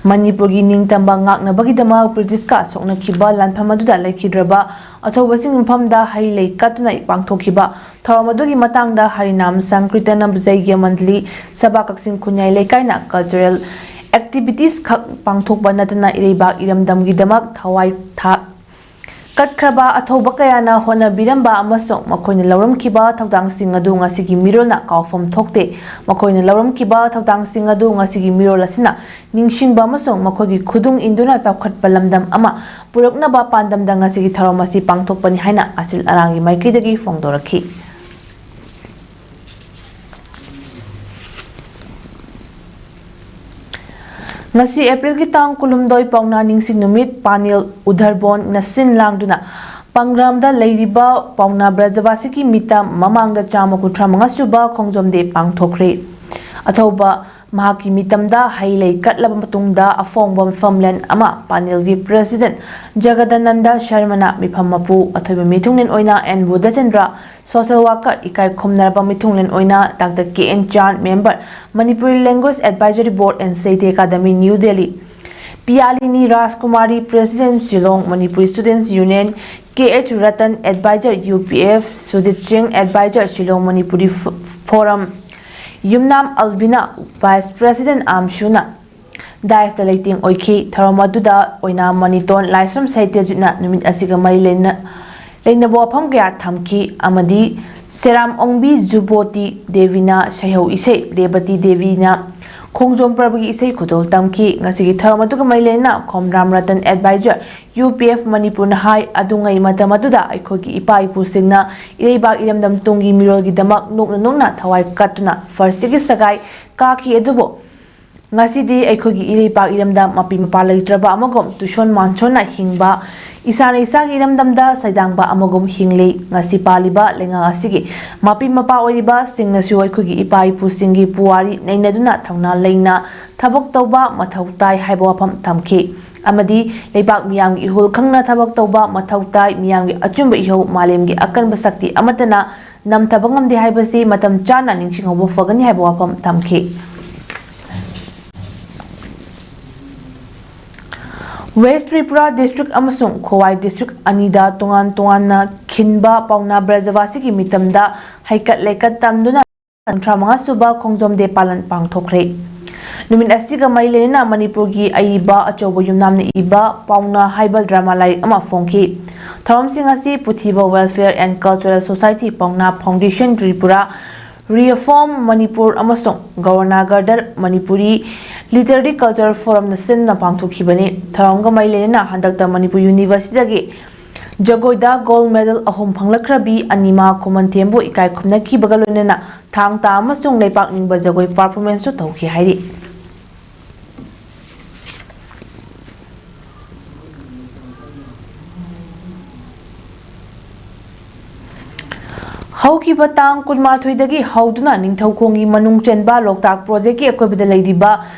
ꯃꯅꯤꯄꯨꯔꯒꯤ ꯅꯤꯡꯇꯝꯕ ꯉꯥꯛꯅꯕꯒꯤꯗꯃꯛ ꯕ꯭ꯔꯤꯇꯤꯁꯀ ꯁꯣꯛꯅꯈꯤꯕ ꯂꯥꯟꯐꯝ ꯑꯗꯨꯗ ꯂꯩꯈꯤꯗ꯭ꯔꯕ ꯑꯊꯧꯕꯁꯤꯡꯒꯤ ꯃꯐꯝꯗ ꯍꯩ ꯂꯩ ꯀꯠꯇꯨꯅ ꯄꯥꯡꯊꯣꯛꯈꯤꯕ ꯊꯧꯔꯝ ꯑꯗꯨꯒꯤ ꯃꯇꯥꯡꯗ ꯍꯔꯤꯅꯥꯝ ꯁꯪꯀ꯭ꯔꯤꯇꯅ ꯖꯩꯒ꯭ꯌ ꯃꯟꯗꯂꯤ ꯁꯚꯥ ꯀꯛꯆꯤꯡ ꯈꯨꯟꯌꯥꯏ ꯂꯩꯀꯥꯏꯅ cultural activities ꯈꯛ ꯄꯥꯡꯊꯣꯛꯄ ꯅꯠꯇꯅ ꯏꯔꯩꯕꯥꯛ ꯏꯔꯝꯗꯝꯒꯤꯗꯃꯛ ꯊꯋꯥꯏ ꯊꯥ-, ꯀꯠꯈ꯭ꯔꯕ ꯑꯊꯧꯕ ꯀꯌꯥꯅ ꯍꯣꯠꯅꯕꯤꯔꯝꯕ ꯑꯃꯁꯨꯡ ꯃꯈꯣꯏꯅ ꯂꯧꯔꯝꯈꯤꯕ ꯊꯧꯗꯥꯡꯁꯤꯡ ꯑꯗꯨ ꯉꯁꯤꯒꯤ ꯃꯤꯔꯣꯜꯅ ꯀꯥꯎꯐꯝ ꯊꯣꯛꯇꯦ꯫ ꯃꯈꯣꯏꯅ ꯂꯧꯔꯝꯈꯤꯕ ꯊꯧꯗꯥꯡꯁꯤꯡ ꯑꯗꯨ ꯉꯁꯤꯒꯤ ꯃꯤꯔꯣꯜ ꯑꯁꯤꯅ ꯅꯤꯡꯁꯤꯡꯕ ꯑꯃꯁꯨꯡ ꯃꯈꯣꯏꯒꯤ ꯈꯨꯗꯨꯡ ꯏꯟꯗꯨꯅ ꯆꯥꯎꯈꯠꯄ ꯂꯝꯗꯝ ꯑꯃ ꯄꯨꯔꯛꯅꯕ ꯄꯥꯟꯗꯝꯗ ꯉꯁꯤꯒꯤ ꯊꯧꯔꯝ ꯑꯁꯤ ꯄꯥꯡꯊꯣꯛꯄꯅꯤ ꯍꯥꯏꯅ ꯑꯁꯤꯜ ꯑꯔꯥꯡꯒꯤ ꯃꯥꯏꯀꯩꯗꯒꯤ ꯐꯣꯡꯗꯣꯔꯛꯈꯤ꯫ ꯉꯁꯤ ꯑꯦꯄ꯭ꯔꯤꯜꯒꯤ ꯇꯥꯡ ꯀꯨꯟꯍꯨꯝꯗꯣꯏ ꯄꯥꯎꯅꯥ ꯅꯤꯡꯁꯤꯡ ꯅꯨꯃꯤꯠ ꯄꯥꯅꯤꯜ ꯎꯙꯔꯕꯣꯟꯅ ꯁꯤꯟ ꯂꯥꯡꯗꯨꯅ ꯄꯥꯡꯒ꯭ꯔꯥꯝꯗ ꯂꯩꯔꯤꯕ ꯄꯥꯎꯅꯥ ꯕ꯭ꯔꯖꯕꯥꯁꯤꯒꯤ ꯃꯤꯇꯝ ꯃꯃꯥꯡꯗ ꯆꯥꯝꯃ ꯀꯨꯟꯊ꯭ꯔꯥ ꯃꯉꯥ ꯁꯨꯕ ꯈꯣꯡꯖꯣꯝ ꯗꯦ ꯄꯥꯡꯊꯣꯛꯈ꯭ꯔꯦ꯫ ꯑꯊꯧꯕ ꯃꯍꯥꯛꯀꯤ ꯃꯤꯇꯝꯗ ꯍꯩ ꯂꯩ ꯀꯠꯂꯕ ꯃꯇꯨꯡꯗ ꯑꯐꯣꯡꯕ ꯃꯤꯐꯝꯂꯦꯟ ꯑꯃ ꯄꯥꯅꯦꯜꯒꯤ ꯄ꯭ꯔꯦꯁꯤꯗꯦꯟꯠ ꯖꯒꯗꯥꯅꯟꯗ ꯁꯔꯃꯅ ꯃꯤꯐꯝ ꯃꯄꯨ, ꯑꯊꯣꯏꯕ ꯃꯤꯊꯨꯡꯂꯦꯟ ꯑꯣꯏꯅ ꯑꯦꯟ ꯕꯨꯙꯆꯟꯗ꯭ꯔ, ꯁꯣꯁꯦꯜ ꯋꯥꯔꯀꯔ, ꯏꯀꯥꯏ ꯈꯨꯝꯅꯔꯕ ꯃꯤꯊꯨꯡꯂꯦꯟ ꯑꯣꯏꯅ doctor K N Chan, member, Manipuri language advisory board and Sahitya Akademi, new Delhi, Piyalini Rajkumari, president, Shillong Manipuri students union, K H Ratan, adviser, U P F, Sujit Singh, adviser, Shillong Manipuri ꯐ-, forum, Yumnam Albina, vice president ꯑꯥꯝꯁꯨꯅ ꯗꯥꯏꯁꯇ ꯂꯩꯇꯦꯡ ꯑꯣꯏꯈꯤ꯫ ꯊꯧꯔꯝ ꯑꯗꯨꯗ ꯑꯣꯏꯅꯥꯝ ꯃꯅꯤꯇꯣꯟ ꯂꯥꯏꯁ꯭ꯔꯝ ꯁꯥꯍꯤꯇ꯭ꯌꯖꯤꯠꯅ ꯅꯨꯃꯤꯠ ꯑꯁꯤꯒ ꯃꯔꯤ ꯂꯩꯅ-, ꯂꯩꯅꯕ ꯋꯥꯐꯝ ꯀꯌꯥ ꯊꯝꯈꯤ ꯑꯃꯗꯤ ꯁꯦꯔꯥꯝ ꯑꯣꯡꯕꯤ ꯖꯨꯕꯣꯇꯤ ꯗꯦꯕꯤꯅ ꯁꯩꯍꯧ ꯏꯁꯩ, ꯔꯦꯕꯇꯤ ꯗꯦꯕꯤꯅ ꯈꯣꯡꯖꯣꯝ ꯄꯔꯕꯒꯤ ꯏꯁꯩ ꯈꯨꯗꯣꯜ ꯇꯝꯈꯤ꯫ ꯉꯁꯤꯒꯤ ꯊꯧꯔꯝ ꯑꯗꯨꯒ ꯃꯔꯤ ꯂꯩꯅꯅ Khomdram Ratan, adviser, U P F ꯃꯅꯤꯄꯨꯔꯅ ꯍꯥꯏ, ꯑꯗꯨꯉꯩ ꯃꯇꯝ ꯑꯗꯨꯗ ꯑꯩꯈꯣꯏꯒꯤ ꯏꯄꯥ ꯏꯄꯨꯁꯤꯡꯅ ꯏꯔꯩꯕꯥꯛ ꯏꯔꯝꯗꯝ ꯇꯨꯡꯒꯤ ꯃꯤꯔꯣꯜꯒꯤꯗꯃꯛ ꯅꯣꯛꯅ ꯅꯣꯛꯅ ꯊꯋꯥꯏ ꯀꯠꯇꯨꯅ ꯐꯥꯔꯁꯤꯒꯤ ꯁꯒꯥꯏ ꯀꯥꯈꯤ꯫ ꯑꯗꯨꯕꯨ ꯉꯁꯤꯗꯤ ꯑꯩꯈꯣꯏꯒꯤ ꯏꯔꯩꯄꯥꯛ ꯏꯔꯝꯗꯝ ꯃꯄꯤ ꯃꯄꯥ ꯂꯩꯇ꯭ꯔꯕ ꯑꯃꯒꯨꯝ ꯇꯨꯏꯁꯣꯟ ꯃꯥꯟꯁꯣꯟꯅ ꯍꯤꯡꯕ, ꯏꯁꯥꯅ ꯏꯁꯥꯒꯤ ꯏꯔꯝꯗꯝꯗ ꯁꯩꯗꯥꯡꯕ ꯑꯃꯒꯨꯝ ꯍꯤꯡꯂꯤ꯫ ꯉꯁꯤ ꯄꯥꯜꯂꯤꯕ ꯂꯩꯉꯥꯛ ꯑꯁꯤꯒꯤ ꯃꯄꯤ ꯃꯄꯥ ꯑꯣꯏꯔꯤꯕꯁꯤꯡꯅꯁꯨ ꯑꯩꯈꯣꯏꯒꯤ ꯏꯄꯥ ꯏꯄꯨꯁꯤꯡꯒꯤ ꯄꯨꯋꯥꯔꯤ ꯅꯩꯅꯗꯨꯅ ꯊꯧꯅꯥ ꯂꯩꯅ ꯊꯕꯛ ꯇꯧꯕ ꯃꯊꯧ ꯇꯥꯏ ꯍꯥꯏꯕ ꯋꯥꯐꯝ ꯊꯝꯈꯤ꯫ ꯑꯃꯗꯤ ꯂꯩꯕꯥꯛ ꯃꯤꯌꯥꯝꯒꯤ ꯏꯍꯨꯜ ꯈꯪꯅ ꯊꯕꯛ ꯇꯧꯕ ꯃꯊꯧ ꯇꯥꯏ꯫ ꯃꯤꯌꯥꯝꯒꯤ ꯑꯆꯨꯝꯕ ꯏꯍꯧ ꯃꯥꯂꯦꯝꯒꯤ ꯑꯀꯟꯕ ꯁꯛꯇꯤ ꯑꯃꯠꯇꯅ ꯅꯝꯊꯕ ꯉꯝꯗꯦ ꯍꯥꯏꯕꯁꯤ ꯃꯇꯝ ꯆꯥꯅ ꯅꯤꯡꯁꯤꯡꯍꯧꯕ ꯐꯒꯅꯤ ꯍꯥꯏꯕ ꯋꯥꯐꯝ ꯊꯝꯈꯤ꯫ ꯋꯦꯁ꯭ꯠ ꯇ꯭ꯔꯤꯄꯨꯔꯥ ꯗꯤꯁꯇ꯭ꯔꯤꯛ ꯑꯃꯁꯨꯡ ꯈꯣꯋꯥꯏ ꯗꯤꯁꯇ꯭ꯔꯤꯛ ꯑꯅꯤꯗ ꯇꯣꯉꯥꯟ ꯇꯣꯉꯥꯟꯅ ꯈꯤꯟꯕ ꯄꯥꯎꯅꯥ ꯕ꯭ꯔꯖꯕꯥꯁꯤꯒꯤ ꯃꯤꯇꯝꯗ ꯍꯩꯀꯠ ꯂꯩꯀꯠ ꯇꯝꯗꯨꯅ ꯀꯨꯟꯊ꯭ꯔꯥ ꯃꯉꯥ ꯁꯨꯕ ꯈꯣꯡꯖꯣꯝ ꯗꯦ ꯄꯥꯂꯟ ꯄꯥꯡꯊꯣꯛꯈ꯭ꯔꯦ꯫ ꯅꯨꯃꯤꯠ ꯑꯁꯤꯒ ꯃꯔꯤ ꯂꯩꯅꯅ ꯃꯅꯤꯄꯨꯔꯒꯤ ꯑꯏꯕ ꯑꯆꯧꯕ ꯌꯨꯝꯅꯥꯝꯅ ꯏꯕ ꯄꯥꯎꯅꯥ ꯍꯥꯏꯕ ꯗ꯭ꯔꯃꯥ ꯂꯥꯏꯔꯤꯛ ꯑꯃ ꯐꯣꯡꯈꯤ꯫ ꯊꯧꯔꯝꯁꯤꯡ ꯑꯁꯤ ꯄꯨꯊꯤꯕ Welfare and Cultural Society, Paona Foundation Tripura, Reform Manipur ꯑꯃꯁꯨꯡ ꯒꯧꯔꯅꯥꯒꯔꯗ ꯃꯅꯤꯄꯨꯔꯤ ꯂꯤꯇꯔꯦꯔꯤ ꯀꯜꯆꯔ ꯐꯣꯔꯝꯅ ꯁꯤꯟꯗꯨꯅ ꯄꯥꯡꯊꯣꯛꯈꯤꯕꯅꯤ꯫ ꯊꯧꯔꯝꯒ ꯃꯔꯤ ꯂꯩꯅꯅ ꯍꯟꯗꯛꯇ ꯃꯅꯤꯄꯨꯔ ꯌꯨꯅꯤꯚꯔꯁꯤꯇꯤꯗꯒꯤ ꯖꯒꯣꯏꯗ ꯒꯣꯜꯗ ꯃꯦꯗꯜ ꯑꯍꯨꯝ ꯐꯪꯂꯛꯈ꯭ꯔꯕꯤ ꯑꯅꯤꯃꯥ ꯈꯨꯃꯟꯊꯦꯝꯕꯨ ꯏꯀꯥꯏ ꯈꯨꯝꯅꯈꯤꯕꯒ ꯂꯣꯏꯅꯅ ꯊꯥꯡ ꯇꯥ ꯑꯃꯁꯨꯡ ꯂꯩꯄꯥꯛ ꯅꯤꯡꯕ ꯖꯒꯣꯏ ꯄꯔꯐꯣꯔꯃꯦꯟꯁꯁꯨ ꯇꯧꯈꯤ ꯍꯥꯏꯔꯤ꯫ ꯍꯧꯈꯤꯕ ꯇꯥꯡ ꯀꯨꯟꯃꯥꯊꯣꯏꯗꯒꯤ ꯍꯧꯗꯨꯅ ꯅꯤꯡꯊꯧꯈꯣꯡꯒꯤ ꯃꯅꯨꯡ ꯆꯟꯕ ꯂꯣꯛꯇꯥꯛ ꯄ꯭ꯔꯣꯖꯦꯛꯀꯤ ꯑꯀꯣꯏꯕꯗ ꯂꯩꯔꯤꯕ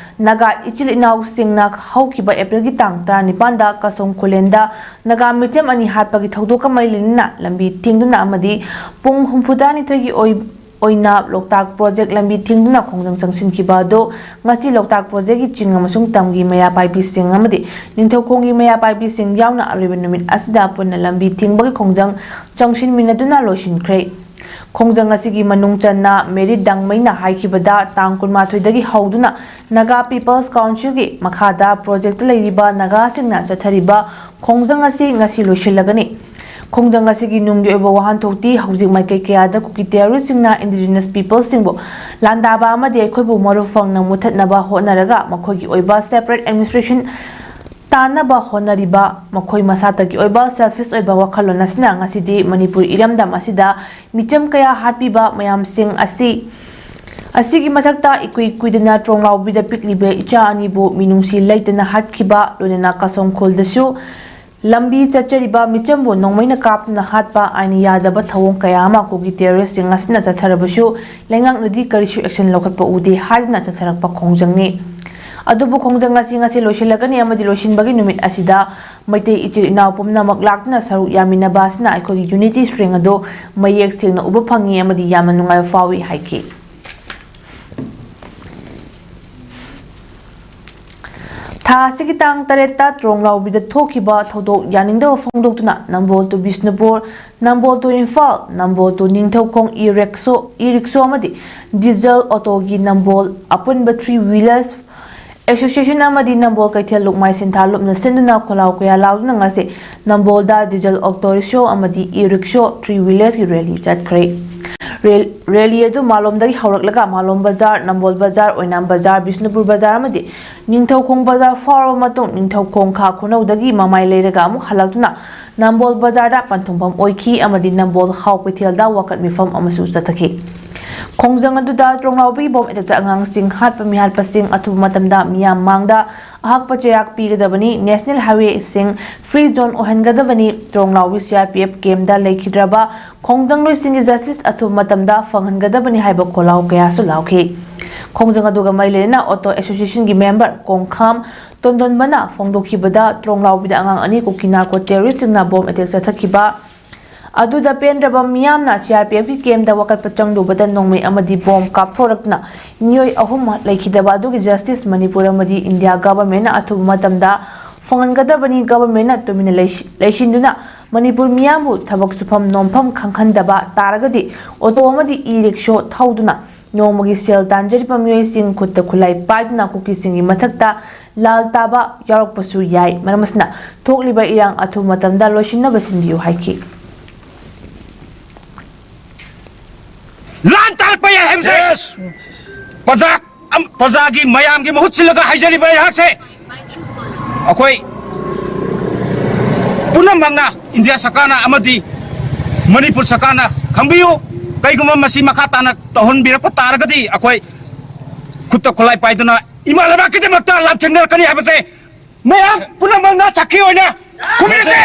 ꯅꯥꯒꯥ ꯏꯆꯤꯜ ꯏꯅꯥꯎꯁꯤꯡꯅ ꯍꯧꯈꯤꯕ ꯑꯦꯄ꯭ꯔꯤꯜꯒꯤ ꯇꯥꯡ ꯇꯔꯥꯅꯤꯄꯥꯟꯗ ꯀꯁꯣꯡ ꯈꯨꯂꯦꯟꯗ ꯅꯥꯒꯥ ꯃꯤꯆꯝ ꯑꯅꯤ ꯍꯥꯠꯄꯒꯤ ꯊꯧꯗꯣꯛꯀ ꯃꯔꯤ ꯂꯩꯅꯅ ꯂꯝꯕꯤ ꯊꯤꯡꯗꯨꯅ ꯑꯃꯗꯤ ꯄꯨꯡ ꯍꯨꯝꯐꯨꯇꯔꯥꯅꯤꯊꯣꯏꯒꯤ ꯑꯣꯏ-, ꯑꯣꯏꯅ ꯂꯣꯛꯇꯥꯛ ꯄ꯭ꯔꯣꯖꯦꯛ ꯂꯝꯕꯤ ꯊꯤꯡꯗꯨꯅ ꯈꯣꯡꯖꯪ ꯆꯪꯁꯤꯟꯈꯤꯕ ꯑꯗꯨ ꯉꯁꯤ ꯂꯣꯛꯇꯥꯛ ꯄ꯭ꯔꯣꯖꯦꯛꯀꯤ ꯆꯤꯡ ꯑꯃꯁꯨꯡ ꯇꯝꯒꯤ ꯃꯩꯔꯥ ꯄꯥꯏꯕꯤꯁꯤꯡ ꯑꯃꯗꯤ ꯅꯤꯡꯊꯧꯈꯣꯡꯒꯤ ꯃꯩꯔꯥ ꯄꯥꯏꯕꯤꯁꯤꯡ ꯌꯥꯎꯅ ꯑꯔꯣꯏꯕ ꯅꯨꯃꯤꯠ ꯑꯁꯤꯗ ꯄꯨꯟꯅ ꯂꯝꯕꯤ ꯊꯤꯡꯕꯒꯤ ꯈꯣꯡꯖꯪ ꯆꯪꯁꯤꯟꯃꯤꯟꯅꯗꯨꯅ ꯂꯣꯏꯁꯤꯟꯈ꯭ꯔꯦ꯫ ꯈꯣꯡꯖꯪ ꯑꯁꯤꯒꯤ ꯃꯅꯨꯡ ꯆꯟꯅ ꯃꯦꯔꯤ ꯗꯥꯡꯃꯩꯅ ꯍꯥꯏꯈꯤꯕꯗ, ꯇꯥꯡ ꯀꯨꯟꯃꯥꯊꯣꯏꯗꯒꯤ ꯍꯧꯗꯨꯅ ꯅꯥꯒꯥ ꯄꯤꯄꯜꯁ ꯀꯥꯎꯟꯁꯤꯜꯒꯤ ꯃꯈꯥꯗ ꯄ꯭ꯔꯣꯖꯦꯛꯇ ꯂꯩꯔꯤꯕ ꯅꯥꯒꯥꯁꯤꯡꯅ ꯆꯠꯊꯔꯤꯕ ꯈꯣꯡꯖꯪ ꯑꯁꯤ ꯉꯁꯤ ꯂꯣꯏꯁꯤꯜꯂꯒꯅꯤ꯫ ꯈꯣꯡꯖꯪ ꯑꯁꯤꯒꯤ ꯅꯨꯡꯒꯤ ꯑꯣꯏꯕ ꯋꯥꯍꯟꯊꯣꯛꯇꯤ ꯍꯧꯖꯤꯛ ꯃꯥꯏꯀꯩ ꯀꯌꯥꯗ ꯀꯨꯀꯤ ꯇꯦꯔꯣꯔꯤꯁꯁꯤꯡꯅ ꯏꯟꯗꯤꯖꯤꯅꯁ ꯄꯤꯄꯜꯁꯁꯤꯡꯕꯨ ꯂꯥꯟꯗꯥꯕ ꯑꯃꯗꯤ ꯑꯩꯈꯣꯏꯕꯨ ꯃꯔꯨ ꯐꯪꯅ ꯃꯨꯊꯠꯅꯕ ꯍꯣꯠꯅꯔꯒ ꯃꯈꯣꯏꯒꯤ ꯑꯣꯏꯕ ꯁꯦꯄꯔꯦꯠ ꯑꯦꯗꯃꯤꯅꯤꯁꯇ꯭ꯔꯦꯁꯟ ꯇꯥꯟꯅꯕ ꯍꯣꯠꯅꯔꯤꯕ ꯃꯈꯣꯏ ꯃꯁꯥꯇꯒꯤ ꯑꯣꯏꯕ ꯁꯦꯜꯐꯤꯁ ꯑꯣꯏꯕ ꯋꯥꯈꯜꯂꯣꯟ ꯑꯁꯤꯅ ꯉꯁꯤꯗꯤ ꯃꯅꯤꯄꯨꯔ ꯏꯔꯝꯗꯝ ꯑꯁꯤꯗ ꯃꯤꯆꯝ ꯀꯌꯥ ꯍꯥꯠꯄꯤꯕ ꯃꯌꯥꯝꯁꯤꯡ ꯑꯁꯤ, ꯑꯁꯤꯒꯤ ꯃꯊꯛꯇ ꯏꯀꯨꯏ ꯀꯨꯏꯗꯅ ꯇ꯭ꯔꯣꯡꯂꯥꯎꯕꯤꯗ ꯄꯤꯛꯂꯤꯕ ꯏꯆꯥ ꯑꯅꯤꯕꯨ ꯃꯤꯅꯨꯡꯁꯤ ꯂꯩꯇꯅ ꯍꯥꯠꯈꯤꯕ, ꯂꯣꯏꯅꯅ ꯀꯁꯣꯡ ꯈꯨꯜꯗꯁꯨ ꯂꯝꯕꯤ ꯆꯠꯆꯔꯤꯕ ꯃꯤꯆꯝꯕꯨ ꯅꯣꯡꯃꯩꯅ ꯀꯥꯞꯇꯨꯅ ꯍꯥꯠꯄ ꯑꯥꯏꯟ ꯌꯥꯗꯕ ꯊꯧꯑꯣꯡ ꯀꯌꯥ ꯑꯃ ꯀꯨꯀꯤ ꯇꯦꯔꯣꯔꯤꯁꯁꯤꯡ ꯑꯁꯤꯅ ꯆꯠꯊꯔꯕꯁꯨ ꯂꯩꯉꯥꯛꯅꯗꯤ ꯀꯔꯤꯁꯨ ꯑꯦꯛꯁꯟ ꯂꯧꯈꯠꯄ ꯎꯗꯦ ꯍꯥꯏꯗꯨꯅ ꯆꯠꯊꯔꯛꯄ ꯈꯣꯡꯖꯪꯅꯤ꯫ ꯑꯗꯨꯕꯨ ꯈꯣꯡꯖꯪ ꯑꯁꯤ ꯉꯁꯤ ꯂꯣꯏꯁꯤꯜꯂꯒꯅꯤ ꯑꯃꯗꯤ ꯂꯣꯏꯁꯤꯟꯕꯒꯤ ꯅꯨꯃꯤꯠ ꯑꯁꯤꯗ ꯃꯩꯇꯩ ꯏꯆꯤꯜ ꯏꯅꯥꯎ ꯄꯨꯝꯅꯃꯛ ꯂꯥꯛꯇꯨꯅ ꯁꯔꯨꯛ ꯌꯥꯃꯤꯟꯅꯕ ꯑꯁꯤꯅ ꯑꯩꯈꯣꯏꯒꯤ ꯌꯨꯅꯤꯇꯤ ꯁ꯭ꯇ꯭ꯔꯦꯡ ꯑꯗꯨ ꯃꯌꯦꯛ ꯁꯦꯡꯅ ꯎꯕ ꯐꯪꯉꯤ ꯑꯃꯗꯤ ꯌꯥꯝꯅ ꯅꯨꯡꯉꯥꯏꯕ ꯐꯥꯎꯏ ꯍꯥꯏꯈꯤ꯫ ꯊꯥ ꯑꯁꯤꯒꯤ ꯇꯥꯡ ꯇꯔꯦꯠꯇ ꯇ꯭ꯔꯣꯡꯂꯥꯎꯕꯤꯗ ꯊꯣꯛꯈꯤꯕ ꯊꯧꯗꯣꯛ ꯌꯥꯅꯤꯡꯗꯕ ꯐꯣꯡꯗꯣꯛꯇꯨꯅ ꯅꯝꯕꯣꯜ to Bishnupur, Nambol to Imphal, Nambol to Ningthoukhong E rickshaw, E rickshaw ꯑꯃꯗꯤ ꯗꯤꯖꯜ ꯑꯣꯇꯣꯒꯤ ꯅꯝꯕꯣꯜ ꯑꯄꯨꯟꯕ ꯊ꯭ꯔꯤ ꯋꯤꯂꯔꯁ ꯑꯦꯁꯣꯁꯤꯌꯦꯁꯟ ꯑꯃꯗꯤ ꯅꯝꯕꯣꯜ ꯀꯩꯊꯦꯜ ꯂꯨꯞꯃꯥꯏ ꯁꯤꯟꯊꯥ ꯂꯨꯞꯅ ꯁꯤꯟꯗꯨꯅ ꯈꯣꯜꯂꯥꯎ ꯀꯌꯥ ꯂꯥꯎꯗꯨꯅ ꯉꯁꯤ ꯅꯝꯕꯣꯜꯗ ꯗꯤꯖꯜ ꯑꯣꯇꯣ ꯔꯤꯛꯁꯣ ꯑꯃꯗꯤ ꯏ ꯔꯤꯛꯁꯣ ꯊ꯭ꯔꯤ ꯋꯤꯂꯔꯁꯀꯤ ꯔꯦꯂꯤ ꯆꯠꯈ꯭ꯔꯦ꯫ ꯔꯦꯜ-, ꯔꯦꯂꯤ ꯑꯗꯨ ꯃꯥꯂꯣꯝꯗꯒꯤ ꯍꯧꯔꯛꯂꯒ ꯃꯥꯂꯣꯝ ꯕꯖꯥꯔ, ꯅꯝꯕꯣꯜ ꯕꯖꯥꯔ, ꯑꯣꯏꯅꯥꯝ ꯕꯖꯥꯔ, ꯕꯤꯁꯅꯨꯄꯨꯔ ꯕꯖꯥꯔ ꯑꯃꯗꯤ ꯅꯤꯡꯊꯧꯈꯣꯡ ꯕꯖꯥꯔ ꯐꯥꯎꯔꯕ ꯃꯇꯨꯡ ꯅꯤꯡꯊꯧꯈꯣꯡ ꯈꯥ ꯈꯨꯅꯧꯗꯒꯤ ꯃꯃꯥꯏ ꯂꯩꯔꯒ ꯑꯃꯨꯛ ꯍꯜꯂꯛꯇꯨꯅ ꯅꯝꯕꯣꯜ ꯕꯖꯥꯔꯗ ꯄꯟꯊꯨꯡꯐꯝ ꯑꯣꯏꯈꯤ ꯑꯃꯗꯤ ꯅꯝꯕꯣꯜ ꯍꯥꯎ ꯀꯩꯊꯦꯜꯗ ꯋꯥꯀꯠ ꯃꯤꯐꯝ ꯑꯃꯁꯨ ꯆꯠꯊꯈꯤ꯫ ꯈꯣꯡꯖꯪ ꯑꯗꯨꯗ ꯇ꯭ꯔꯣꯡꯂꯥꯎꯕꯤ ꯕꯣꯝ ꯑꯦꯇꯦꯛꯇ ꯑꯉꯥꯡꯁꯤꯡ ꯍꯥꯠꯄ ꯃꯤꯍꯥꯠꯄꯁꯤꯡ ꯑꯊꯨꯕ ꯃꯇꯝꯗ ꯃꯤꯌꯥꯝ ꯃꯥꯡꯗ ꯑꯍꯛꯄ ꯆꯩꯔꯥꯛ ꯄꯤꯒꯗꯕꯅꯤ, ꯅꯦꯁꯅꯦꯜ ꯍꯥꯏꯋꯦꯁꯤꯡ ꯐ꯭ꯔꯤ ꯖꯣꯟ ꯑꯣꯏꯍꯟꯒꯗꯕꯅꯤ, Tronglaobi C R P F ꯀꯦꯝꯗ ꯂꯩꯈꯤꯗ꯭ꯔꯕ ꯈꯣꯡꯖꯪꯂꯣꯏꯁꯤꯡꯒꯤ ꯖꯁꯇꯤꯁ ꯑꯊꯨꯕ ꯃꯇꯝꯗ ꯐꯪꯍꯟꯒꯗꯕꯅꯤ ꯍꯥꯏꯕ ꯈꯣꯜꯂꯥꯎ ꯀꯌꯥꯁꯨ ꯂꯥꯎꯈꯤ꯫ ꯈꯣꯡꯖꯪ ꯑꯗꯨꯒ ꯃꯔꯤ ꯂꯩꯅꯅ ꯑꯣꯇꯣ ꯑꯦꯁꯣꯁꯤꯌꯦꯁꯟꯒꯤ ꯃꯦꯝꯕꯔ ꯀꯣꯡꯈꯥꯝ ꯇꯣꯟꯗꯣꯟꯕꯅ ꯐꯣꯡꯗꯣꯛꯈꯤꯕꯗ, ꯇ꯭ꯔꯣꯡꯂꯥꯎꯕꯤꯗ ꯑꯉꯥꯡ ꯑꯅꯤ ꯀꯨꯀꯤ ꯅꯥꯔꯀꯣ ꯇꯦꯔꯣꯔꯤꯁꯁꯤꯡꯅ ꯕꯣꯝ ꯑꯦꯇꯦꯛ ꯆꯠꯊꯈꯤꯕ ꯑꯗꯨꯗ ꯄꯦꯟꯗ꯭ꯔꯕ ꯃꯤꯌꯥꯝꯅ ꯁꯤ ꯑꯥꯔ ꯄꯤ ꯑꯦꯐꯀꯤ ꯀꯦꯝꯗ ꯋꯥꯀꯠꯄ ꯆꯪꯂꯨꯕꯗ ꯅꯣꯡꯃꯩ ꯑꯃꯗꯤ ꯕꯣꯝ ꯀꯥꯞꯊꯣꯔꯛꯇꯨꯅ ꯃꯤꯑꯣꯏ ꯑꯍꯨꯝ ꯂꯩꯈꯤꯗꯕ ꯑꯗꯨꯒꯤ ꯖꯁꯇꯤꯁ ꯃꯅꯤꯄꯨꯔ ꯑꯃꯗꯤ ꯏꯟꯗꯤꯌꯥ ꯒꯚꯔꯟꯃꯦꯟꯠꯅ ꯑꯊꯨꯕ ꯃꯇꯝꯗ ꯐꯪꯍꯟꯒꯗꯕꯅꯤ꯫ ꯒꯚꯔꯟꯃꯦꯟꯠꯅ ꯇꯨꯃꯤꯟꯅ ꯂꯩꯁꯤ-, ꯂꯩꯁꯤꯟꯗꯨꯅ ꯃꯅꯤꯄꯨꯔ ꯃꯤꯌꯥꯝꯕꯨ ꯊꯕꯛ ꯁꯨꯐꯝ ꯅꯣꯝꯐꯝ ꯈꯪꯍꯟꯗꯕ ꯇꯥꯔꯒꯗꯤ ꯑꯣꯇꯣ ꯑꯃꯗꯤ ꯏ ꯔꯤꯛꯁꯣ ꯊꯧꯗꯨꯅ ꯅꯣꯡꯃꯒꯤ ꯁꯦꯜ ꯇꯥꯟꯖꯔꯤꯕ ꯃꯤꯑꯣꯏꯁꯤꯡ ꯈꯨꯠꯇ ꯈꯨꯠꯂꯥꯏ ꯄꯥꯏꯗꯨꯅ ꯀꯨꯀꯤꯁꯤꯡꯒꯤ ꯃꯊꯛꯇ ꯂꯥꯜ ꯇꯥꯕ ꯌꯥꯎꯔꯛꯄꯁꯨ ꯌꯥꯏ꯫ ꯃꯔꯝ ꯑꯁꯤꯅ ꯊꯣꯛꯂꯤꯕ ꯏꯔꯥꯡ ꯑꯊꯨꯕ ꯃꯇꯝꯗ ꯂꯣꯏꯁꯤꯟꯅꯕ ꯁꯤꯟꯕꯤꯌꯨ ꯍꯥꯏꯈꯤ꯫ ꯂꯥꯟ ꯇꯥꯔꯛꯄ ꯌꯥꯏ ꯍꯥꯏꯕꯁꯦ ꯄ꯭ꯔꯖꯥ, ꯑꯝ, ꯄ꯭ꯔꯖꯥꯒꯤ ꯃꯌꯥꯝꯒꯤ ꯃꯍꯨꯠ ꯁꯤꯜꯂꯒ ꯍꯥꯏꯖꯔꯤꯕ ꯑꯩꯍꯥꯛꯁꯦ, ꯑꯩꯈꯣꯏ ꯄꯨꯝꯅꯃꯛꯅ ꯏꯟꯗꯤꯌꯥ ꯁꯔꯀꯥꯔꯅ ꯑꯃꯗꯤ ꯃꯅꯤꯄꯨꯔ ꯁꯔꯀꯥꯔꯅ ꯈꯪꯕꯤꯌꯨ꯫ ꯀꯩꯒꯨꯝꯕ ꯃꯁꯤ ꯃꯈꯥ ꯇꯥꯅ ꯇꯧꯍꯟꯕꯤꯔꯛꯄ ꯇꯥꯔꯒꯗꯤ ꯑꯩꯈꯣꯏ ꯈꯨꯠꯇ ꯈꯨꯠꯂꯥꯏ ꯄꯥꯏꯗꯨꯅ ꯏꯃꯥ ꯂꯩꯕꯥꯛꯀꯤꯗꯃꯛꯇ ꯂꯥꯟꯊꯦꯡꯅꯔꯛꯀꯅꯤ ꯍꯥꯏꯕꯁꯦ ꯃꯌꯥꯝ ꯄꯨꯝꯅꯃꯛꯅ ꯁꯥꯈꯤ ꯑꯣꯏꯅ ꯈꯨꯝꯃꯤꯁꯦ꯫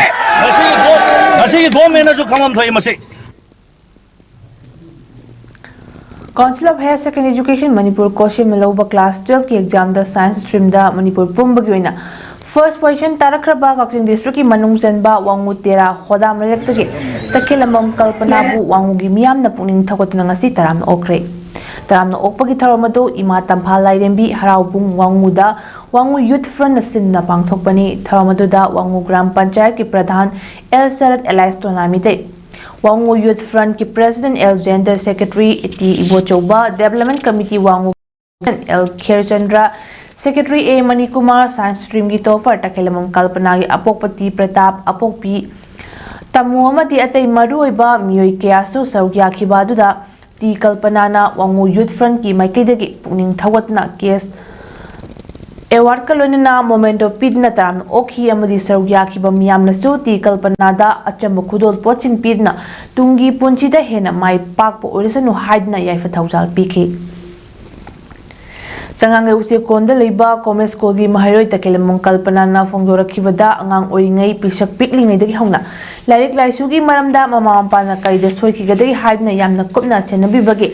ꯃꯁꯤꯒꯤ ꯒꯣ-, ꯃꯁꯤꯒꯤ ꯒꯣꯔꯃꯦꯟꯅꯁꯨ ꯈꯪꯐꯝ ꯊꯣꯛꯏ ꯃꯁꯤ꯫ Council of Higher Secondary Education Manipur ꯀꯣꯁꯤꯝꯅ ꯂꯧꯕ class twelve ꯀꯤ exam ꯗ science stream ꯗ ꯃꯅꯤꯄꯨꯔ ꯄꯨꯝꯕꯒꯤ ꯑꯣꯏꯅ first position ꯇꯥꯔꯛꯈ꯭ꯔꯕ ꯀꯛꯆꯤꯡ district ꯀꯤ ꯃꯅꯨꯡ ꯆꯟꯕ ꯋꯥꯡꯉꯨ ꯇꯦꯔꯥ ꯍꯣꯗꯥꯝ ꯂꯩꯔꯛꯇꯒꯤ ꯇꯈꯦꯜꯂꯝꯕꯝ ꯀꯜꯄꯅꯥꯕꯨ ꯋꯥꯡꯉꯨꯒꯤ ꯃꯤꯌꯥꯝꯅ ꯄꯨꯛꯅꯤꯡ ꯊꯧꯒꯠꯇꯨꯅ ꯉꯁꯤ ꯇꯔꯥꯝꯅ ꯑꯣꯛꯈ꯭ꯔꯦ꯫ ꯇꯔꯥꯝꯅ ꯑꯣꯛꯄꯒꯤ ꯊꯧꯔꯝ ꯑꯗꯨ ꯏꯃꯥ ꯇꯝꯐꯥ ꯂꯥꯏꯔꯦꯝꯕꯤ ꯍꯔꯥꯎꯕꯨꯡ ꯋꯥꯡꯉꯨꯗ ꯋꯥꯡꯉꯨ Youth Front ꯅ ꯁꯤꯟꯗꯨꯅ ꯄꯥꯡꯊꯣꯛꯄꯅꯤ꯫ ꯊꯧꯔꯝ ꯑꯗꯨꯗ ꯋꯥꯡꯉꯨ ꯒ꯭ꯔꯥꯝ ꯄꯟꯆꯥꯌꯠꯀꯤ pradhan L Sarat alias Tona Meitei, Wangoo Youth Front ꯀꯤ President L Jayanta, Secretary T Ibochouba, Development Committee Wangoo L Kherachandra, Secretary A Manikumar, Science Stream ꯒꯤ topper ꯇꯈꯦꯂꯝꯕꯝ ꯀꯜꯄꯅꯥꯒꯤ ꯑꯄꯣꯛꯄ ꯇꯤ ꯄ꯭ꯔꯇꯥꯞ, ꯑꯄꯣꯛꯄꯤ ꯇꯥꯃꯨ ꯑꯃꯗꯤ ꯑꯇꯩ ꯃꯔꯨꯑꯣꯏꯕ ꯃꯤꯑꯣꯏ ꯀꯌꯥꯁꯨ ꯁꯔꯨꯛ ꯌꯥꯈꯤꯕ ꯑꯗꯨꯗ ꯇꯤ ꯀꯜꯄꯅꯥꯅ ꯋꯥꯡꯉꯨ Youth Front ꯀꯤ ꯃꯥꯏꯀꯩꯗꯒꯤ ꯄꯨꯛꯅꯤꯡ ꯊꯧꯒꯠꯇꯨꯅ ꯀꯦꯁ ꯑꯦꯋꯥꯔꯗꯀ ꯂꯣꯏꯅꯅ ꯃꯣꯃꯦꯟꯇꯣ ꯄꯤꯗꯨꯅ ꯇꯔꯥꯝꯅ ꯑꯣꯛꯈꯤ ꯑꯃꯗꯤ ꯁꯔꯨꯛ ꯌꯥꯈꯤꯕ ꯃꯤꯌꯥꯝꯅꯁꯨ ꯇꯤ ꯀꯜꯄꯅꯥꯗ ꯑꯆꯝꯕ ꯈꯨꯗꯣꯜ ꯄꯣꯠꯁꯤꯡ ꯄꯤꯗꯨꯅ ꯇꯨꯡꯒꯤ ꯄꯨꯟꯁꯤꯗ ꯍꯦꯟꯅ ꯃꯥꯏ ꯄꯥꯛꯄ ꯑꯣꯏꯔꯁꯅꯨ ꯍꯥꯏꯗꯨꯅ ꯌꯥꯏꯐ ꯊꯧꯖꯥꯜ ꯄꯤꯈꯤ꯫ ꯆꯉꯥꯡꯒꯩ ꯎꯆꯦꯛꯀꯣꯟꯗ ꯂꯩꯕ ꯀꯣꯃꯦꯠ ꯁ꯭ꯀꯨꯜꯒꯤ ꯃꯍꯩꯔꯣꯏ ꯇꯈꯦꯂꯝꯕꯝ ꯀꯜꯄꯅꯥꯅ ꯐꯣꯡꯗꯣꯔꯛꯈꯤꯕꯗ ꯑꯉꯥꯡ ꯑꯣꯏꯔꯤꯉꯩ ꯄꯤꯁꯛ ꯄꯤꯛꯂꯤꯉꯩꯗꯒꯤ ꯍꯧꯅ ꯂꯥꯏꯔꯤꯛ ꯂꯥꯏꯁꯨꯒꯤ ꯃꯔꯝꯗ ꯃꯃꯥ ꯃꯄꯥꯅ ꯀꯔꯤꯗ ꯁꯣꯏꯈꯤꯒꯗꯒꯦ ꯍꯥꯏꯗꯨꯅ ꯌꯥꯝꯅ ꯀꯨꯞꯅ ꯁꯦꯟꯅꯕꯤꯕꯒꯤ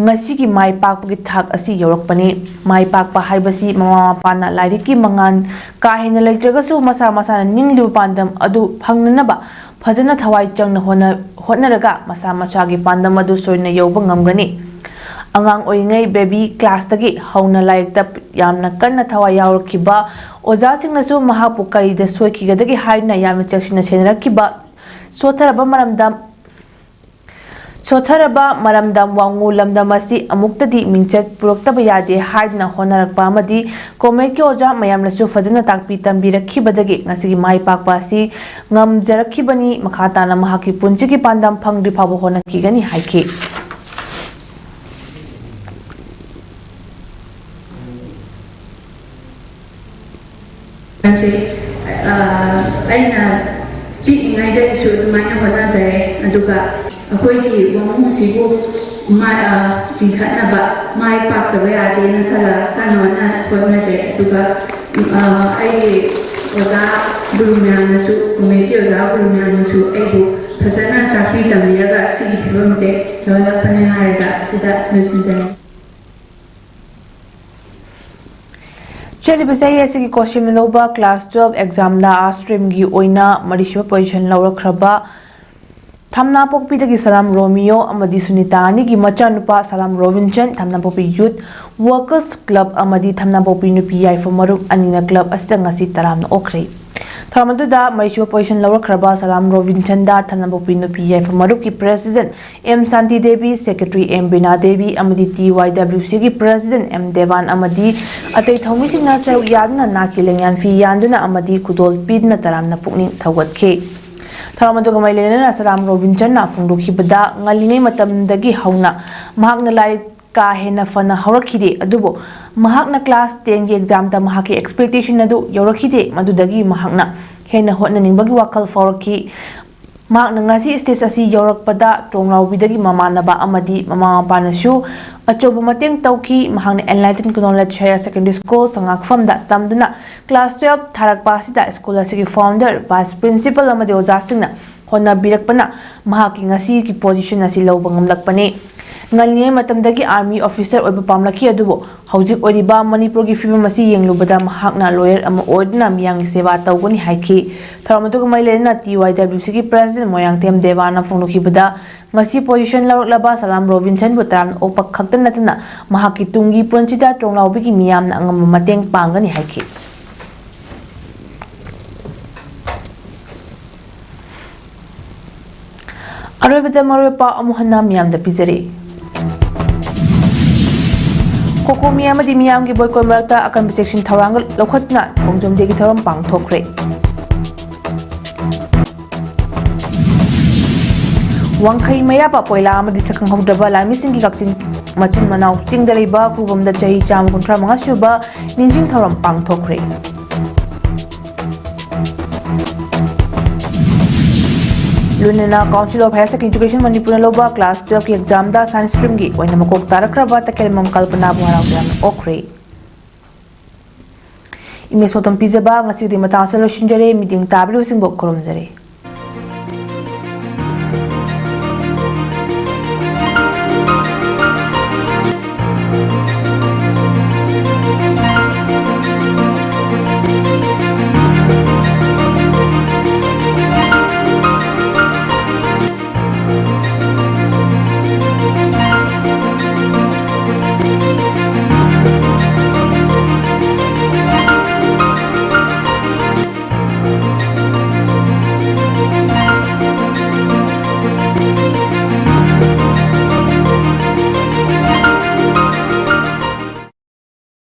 ꯉꯁꯤꯒꯤ ꯃꯥꯏ ꯄꯥꯛꯄꯒꯤ ꯊꯥꯛ ꯑꯁꯤ ꯌꯧꯔꯛꯄꯅꯤ꯫ ꯃꯥꯏ ꯄꯥꯛꯄ ꯍꯥꯏꯕꯁꯤ ꯃꯃꯥ ꯃꯄꯥꯅ ꯂꯥꯏꯔꯤꯛꯀꯤ ꯃꯉꯥꯜ ꯀꯥ ꯍꯦꯟꯅ ꯂꯩꯇ꯭ꯔꯒꯁꯨ ꯃꯁꯥ ꯃꯁꯥꯅ ꯅꯤꯡꯂꯤꯕ ꯄꯥꯟꯗꯝ ꯑꯗꯨ ꯐꯪꯅꯅꯕ ꯐꯖꯅ ꯊꯋꯥꯏ ꯆꯪꯅ ꯍꯣꯠꯅ-, ꯍꯣꯠꯅꯔꯒ ꯃꯁꯥ ꯃꯁꯥꯒꯤ ꯄꯥꯟꯗꯝ ꯑꯗꯨ ꯁꯣꯏꯗꯅ ꯌꯧꯕ ꯉꯝꯒꯅꯤ꯫ ꯑꯉꯥꯡ ꯑꯣꯏꯔꯤꯉꯩ ꯕꯦꯕꯤ ꯀ꯭ꯂꯥꯁꯇꯒꯤ ꯍꯧꯅ ꯂꯥꯏꯔꯤꯛꯇ ꯌꯥꯝꯅ ꯀꯟꯅ ꯊꯋꯥꯏ ꯌꯥꯎꯔꯛꯈꯤꯕ ꯑꯣꯖꯥꯁꯤꯡꯅꯁꯨ ꯃꯍꯥꯛꯄꯨ ꯀꯔꯤꯗ ꯁꯣꯏꯈꯤꯒꯗꯒꯦ ꯍꯥꯏꯗꯨꯅ ꯌꯥꯝꯅ ꯆꯦꯛꯁꯤꯟꯅ ꯁꯦꯟꯅꯔꯛꯈꯤꯕ ꯁꯣꯠꯊꯔꯕ ꯃꯔꯝꯗ ꯁꯣꯠꯊꯔꯕ ꯃꯔꯝꯗꯝ ꯋꯥꯉꯨ ꯂꯝꯗꯝ ꯑꯁꯤ ꯑꯃꯨꯛꯇꯗꯤ ꯃꯤꯡꯆꯠ ꯄꯨꯔꯛꯇꯕ ꯌꯥꯗꯦ ꯍꯥꯏꯗꯨꯅ ꯍꯣꯠꯅꯔꯛꯄ ꯑꯃꯗꯤ ꯀꯣꯃꯦꯠꯀꯤ ꯑꯣꯖꯥ ꯃꯌꯥꯝꯅꯁꯨ ꯐꯖꯅ ꯇꯥꯛꯄꯤ ꯇꯝꯕꯤꯔꯛꯈꯤꯕꯗꯒꯤ ꯉꯁꯤꯒꯤ ꯃꯥꯏ ꯄꯥꯛꯄ ꯑꯁꯤ ꯉꯝꯖꯔꯛꯈꯤꯕꯅꯤ꯫ ꯃꯈꯥ ꯇꯥꯅ ꯃꯍꯥꯛꯀꯤ ꯄꯨꯟꯁꯤꯒꯤ ꯄꯥꯟꯗꯝ ꯐꯪꯗ꯭ꯔꯤ ꯐꯥꯎꯕ ꯍꯣꯠꯅꯈꯤꯒꯅꯤ ꯍꯥꯏꯈꯤ꯫ ꯃꯁꯤ, ꯑ, ꯑꯩꯅ ꯄꯤꯛꯂꯤꯉꯩꯗꯒꯤꯁꯨ ꯑꯗꯨꯃꯥꯏꯅ ꯍꯣꯠꯅꯖꯔꯦ꯫ ꯑꯗꯨꯒ ꯑꯩꯈꯣꯏꯒꯤ ꯋꯥꯉꯨꯁꯤꯕꯨ ꯃꯥ-, ꯑ, ꯆꯤꯡꯈꯠꯅꯕ ꯃꯥꯏ ꯄꯥꯛꯇꯕ ꯌꯥꯗꯦꯅ ꯈꯜꯂꯒ ꯀꯟꯅ ꯍꯣꯠꯅ-, ꯍꯣꯠꯅꯖꯩ꯫ ꯑꯗꯨꯒ, ꯑ, ꯑꯩꯒꯤ ꯑꯣꯖꯥ ꯒꯨꯔꯨ ꯃꯌꯥꯝꯅꯁꯨ, ꯀꯣꯃꯦꯠꯀꯤ ꯑꯣꯖꯥ ꯒꯨꯔꯨ ꯃꯌꯥꯝꯅꯁꯨ ꯑꯩꯕꯨ ꯐꯖꯅ ꯇꯥꯛꯄꯤ ꯇꯝꯕꯤꯔꯒ ꯁꯤꯒꯤ ꯐꯤꯕꯝꯁꯦ ꯌꯧꯍꯜꯂꯛꯄꯅꯦ ꯍꯥꯏꯔꯒ ꯁꯤꯗ ꯂꯣꯏꯁꯤꯟꯖꯔꯦ꯫ ꯆꯠꯂꯤꯕ ꯆꯍꯤ ꯑꯁꯤꯒꯤ ꯀꯣꯁꯤꯝꯅ ꯂꯧꯕ class twelve examꯗ arts streamꯒꯤ ꯑꯣꯏꯅ ꯃꯔꯤꯁꯨꯕ position ꯂꯧꯔꯛꯈ꯭ꯔꯕ ꯊꯝꯅꯥꯄꯣꯛꯄꯤꯗꯒꯤ ꯁꯂꯥꯝ ꯔꯣꯃꯤꯌꯣ ꯑꯃꯗꯤ ꯁꯨꯅꯤꯇꯥ ꯑꯅꯤꯒꯤ ꯃꯆꯥꯅꯨꯄꯥ ꯁꯂꯥꯝ ꯔꯣꯕꯤꯟꯁꯟ, ꯊꯝꯅꯥꯄꯣꯛꯄꯤ Youth Workers Club ꯑꯃꯗꯤ ꯊꯝꯅꯥꯄꯣꯛꯄꯤ ꯅꯨꯄꯤ ꯌꯥꯏꯐ ꯃꯔꯨꯞ ꯑꯅꯤꯅ club ꯑꯁꯤꯗ ꯉꯁꯤ ꯇꯔꯥꯝꯅ ꯑꯣꯛꯈ꯭ꯔꯦ꯫ ꯊꯧꯔꯝ ꯑꯗꯨꯗ ꯃꯔꯤꯁꯨꯕ position ꯂꯧꯔꯛꯈ꯭ꯔꯕ ꯁꯂꯥꯝ ꯔꯣꯕꯤꯟꯁꯟꯗ ꯊꯝꯅꯥꯄꯣꯛꯄꯤ ꯅꯨꯄꯤ ꯌꯥꯏꯐ ꯃꯔꯨꯞꯀꯤ president ꯑꯦꯝ ꯁꯥꯟꯇꯤ ꯗꯦꯕꯤ, secretary ꯑꯦꯝ ꯕꯤꯅꯥ ꯗꯦꯕꯤ ꯑꯃꯗꯤ ꯇꯤ ꯋꯥꯏ ꯗꯕ꯭ꯂꯤꯎ ꯁꯤꯒꯤ president ꯑꯦꯝ ꯗꯦꯕꯥꯟ ꯑꯃꯗꯤ ꯑꯇꯩ ꯊꯧꯃꯤꯁꯤꯡꯅ ꯁꯔꯨꯛ ꯌꯥꯗꯨꯅ ꯅꯥꯠꯀꯤ ꯂꯦꯡꯌꯥꯟ ꯐꯤ ꯌꯥꯟꯗꯨꯅ ꯑꯃꯗꯤ ꯈꯨꯗꯣꯜ ꯄꯤꯗꯨꯅ ꯇꯔꯥꯝꯅ ꯄꯨꯛꯅꯤꯡ ꯊꯧꯒꯠꯈꯤ꯫ ꯊꯧꯔꯝ ꯑꯗꯨꯒ ꯃꯔꯤ ꯂꯩꯅꯅ ꯁꯂꯥꯝ ꯔꯣꯕꯤꯟꯁꯟꯅ ꯐꯣꯡꯗꯣꯛꯈꯤꯕꯗ ꯉꯜꯂꯤꯉꯩ ꯃꯇꯝꯗꯒꯤ ꯍꯧꯅ ꯃꯍꯥꯛꯅ ꯂꯥꯏꯔꯤꯛ ꯀꯥ ꯍꯦꯟꯅ ꯐꯅ ꯍꯧꯔꯛꯈꯤꯗꯦ꯫ ꯑꯗꯨꯕꯨ ꯃꯍꯥꯛꯅ class ten ꯒꯤ exam ꯗ ꯃꯍꯥꯛꯀꯤ expectation ꯑꯗꯨ ꯌꯧꯔꯛꯈꯤꯗꯦ꯫ ꯃꯗꯨꯗꯒꯤ ꯃꯍꯥꯛꯅ ꯍꯦꯟꯅ ꯍꯣꯠꯅꯅꯤꯡꯕꯒꯤ ꯋꯥꯈꯜ ꯐꯥꯎꯔꯛꯈꯤ꯫ ꯃꯍꯥꯛꯅ ꯉꯁꯤ stage ꯑꯁꯤ ꯌꯧꯔꯛꯄꯗ ꯇ꯭ꯔꯣꯡꯂꯥꯎꯕꯤꯗꯒꯤ ꯃꯃꯥꯟꯅꯕ ꯑꯃꯗꯤ ꯃꯃꯥ ꯃꯄꯥꯅꯁꯨ ꯑꯆꯧꯕ ꯃꯇꯦꯡ ꯇꯧꯈꯤ꯫ ꯃꯍꯥꯛꯅ Enlightened Knowledge Higher Secondary School ꯁꯉꯥꯛꯐꯝꯗ ꯇꯝꯗꯨꯅ class twelve ꯊꯥꯔꯛꯄ ꯑꯁꯤꯗ school ꯑꯁꯤꯒꯤ founder, vice principal ꯑꯃꯗꯤ ꯑꯣꯖꯥꯁꯤꯡꯅ ꯍꯣꯠꯅꯕꯤꯔꯛꯄꯅ ꯃꯍꯥꯛꯀꯤ ꯉꯁꯤꯒꯤ position ꯑꯁꯤ ꯂꯧꯕ ꯉꯝꯂꯛꯄꯅꯤ꯫ ꯉꯜꯂꯤꯉꯩ ꯃꯇꯝꯗꯒꯤ army officer ꯑꯣꯏꯕ ꯄꯥꯝꯂꯛꯈꯤ, ꯑꯗꯨꯕꯨ ꯍꯧꯖꯤꯛ ꯑꯣꯏꯔꯤꯕ ꯃꯅꯤꯄꯨꯔꯒꯤ ꯐꯤꯕꯝ ꯑꯁꯤ ꯌꯦꯡꯂꯨꯕꯗ ꯃꯍꯥꯛꯅ lawyer ꯑꯃ ꯑꯣꯏꯗꯨꯅ ꯃꯤꯌꯥꯝꯒꯤ ꯁꯦꯕꯥ ꯇꯧꯒꯅꯤ ꯍꯥꯏꯈꯤ꯫ ꯊꯧꯔꯝ ꯑꯗꯨꯒ ꯃꯔꯤ ꯂꯩꯅꯅ T Y W C ꯒꯤ president ꯃꯣꯏꯔꯥꯡꯊꯦꯝ ꯗꯦꯕꯥꯅ ꯐꯣꯡꯗꯣꯛꯈꯤꯕꯗ, ꯉꯁꯤ position ꯂꯧꯔꯛꯂꯕ ꯁꯂꯥꯝ ꯔꯣꯕꯤꯟꯁꯟꯕꯨ ꯇꯔꯥꯝꯅ ꯑꯣꯛꯄ ꯈꯛꯇ ꯅꯠꯇꯅ ꯃꯍꯥꯛꯀꯤ ꯇꯨꯡꯒꯤ ꯄꯨꯟꯁꯤꯗ ꯇ꯭ꯔꯣꯡꯂꯥꯎꯕꯤꯒꯤ ꯃꯤꯌꯥꯝꯅ ꯑꯉꯝꯕ ꯃꯇꯦꯡ ꯄꯥꯡꯒꯅꯤ ꯍꯥꯏꯈꯤ꯫ ꯑꯔꯣꯏꯕꯗ ꯃꯔꯨꯑꯣꯏꯕ ꯄꯥꯎ ꯑꯃꯨꯛ ꯍꯟꯅ ꯃꯤꯌꯥꯝꯗ ꯄꯤꯖꯔꯤ꯫ ꯀꯣꯀꯣꯃꯤ ꯑꯃꯗꯤ ꯃꯤꯌꯥꯝꯒꯤ ꯕꯣꯏꯀꯣꯠ ꯃꯔꯛꯇ ꯑꯀꯟꯕ ꯆꯦꯛꯁꯤꯟ ꯊꯧꯔꯥꯡ ꯂꯧꯈꯠꯇꯨꯅ ꯈꯣꯡꯖꯣꯝ ꯗꯦꯒꯤ ꯊꯧꯔꯝ ꯄꯥꯡꯊꯣꯛꯈ꯭ꯔꯦ꯫ ꯋꯥꯡꯈꯩ ꯃꯩꯔꯥꯕ ꯄꯣꯏꯂꯥ ꯑꯃꯗꯤ ꯁꯛꯈꯪꯍꯧꯗ꯭ꯔꯕ ꯂꯥꯟꯃꯤꯁꯤꯡꯒꯤ ꯀꯛꯆꯤꯡ ꯃꯆꯤꯟ ꯃꯅꯥꯎ ꯆꯤꯡꯗ ꯂꯩꯕ ꯈꯨꯕꯝꯗ ꯆꯍꯤ ꯆꯥꯝꯃ ꯀꯨꯟꯊ꯭ꯔꯥ ꯃꯉꯥ ꯁꯨꯕ ꯅꯤꯡꯁꯤꯡ ꯊꯧꯔꯝ ꯄꯥꯡꯊꯣꯛꯈ꯭ꯔꯦ꯫ ꯂꯨꯅꯥ Council of Higher Secondary Education ꯃꯅꯤꯄꯨꯔꯅ ꯂꯧꯕ class twelve ꯀꯤ exam ꯗ science stream ꯒꯤ ꯑꯣꯏꯅ ꯃꯀꯣꯛ ꯇꯥꯔꯛꯈ꯭ꯔꯕ ꯇꯈꯦꯜꯃꯝ ꯀꯜꯄꯅꯥꯕꯨ ꯍꯔꯥꯎ ꯇꯌꯥꯝꯅ ꯑꯣꯛꯈ꯭ꯔꯦ꯫ Image ꯄꯣꯠꯇꯝ ꯄꯤꯖꯕ ꯉꯁꯤꯒꯤꯗꯤ ꯃꯇꯥꯡ ꯑꯁꯤꯗ ꯂꯣꯏꯁꯤꯟꯖꯔꯦ꯫ ꯃꯤꯠꯌꯦꯡ ꯇꯥꯕꯤꯔꯤꯕꯁꯤꯡꯕꯨ ꯈꯨꯔꯨꯝꯖꯔꯤ꯫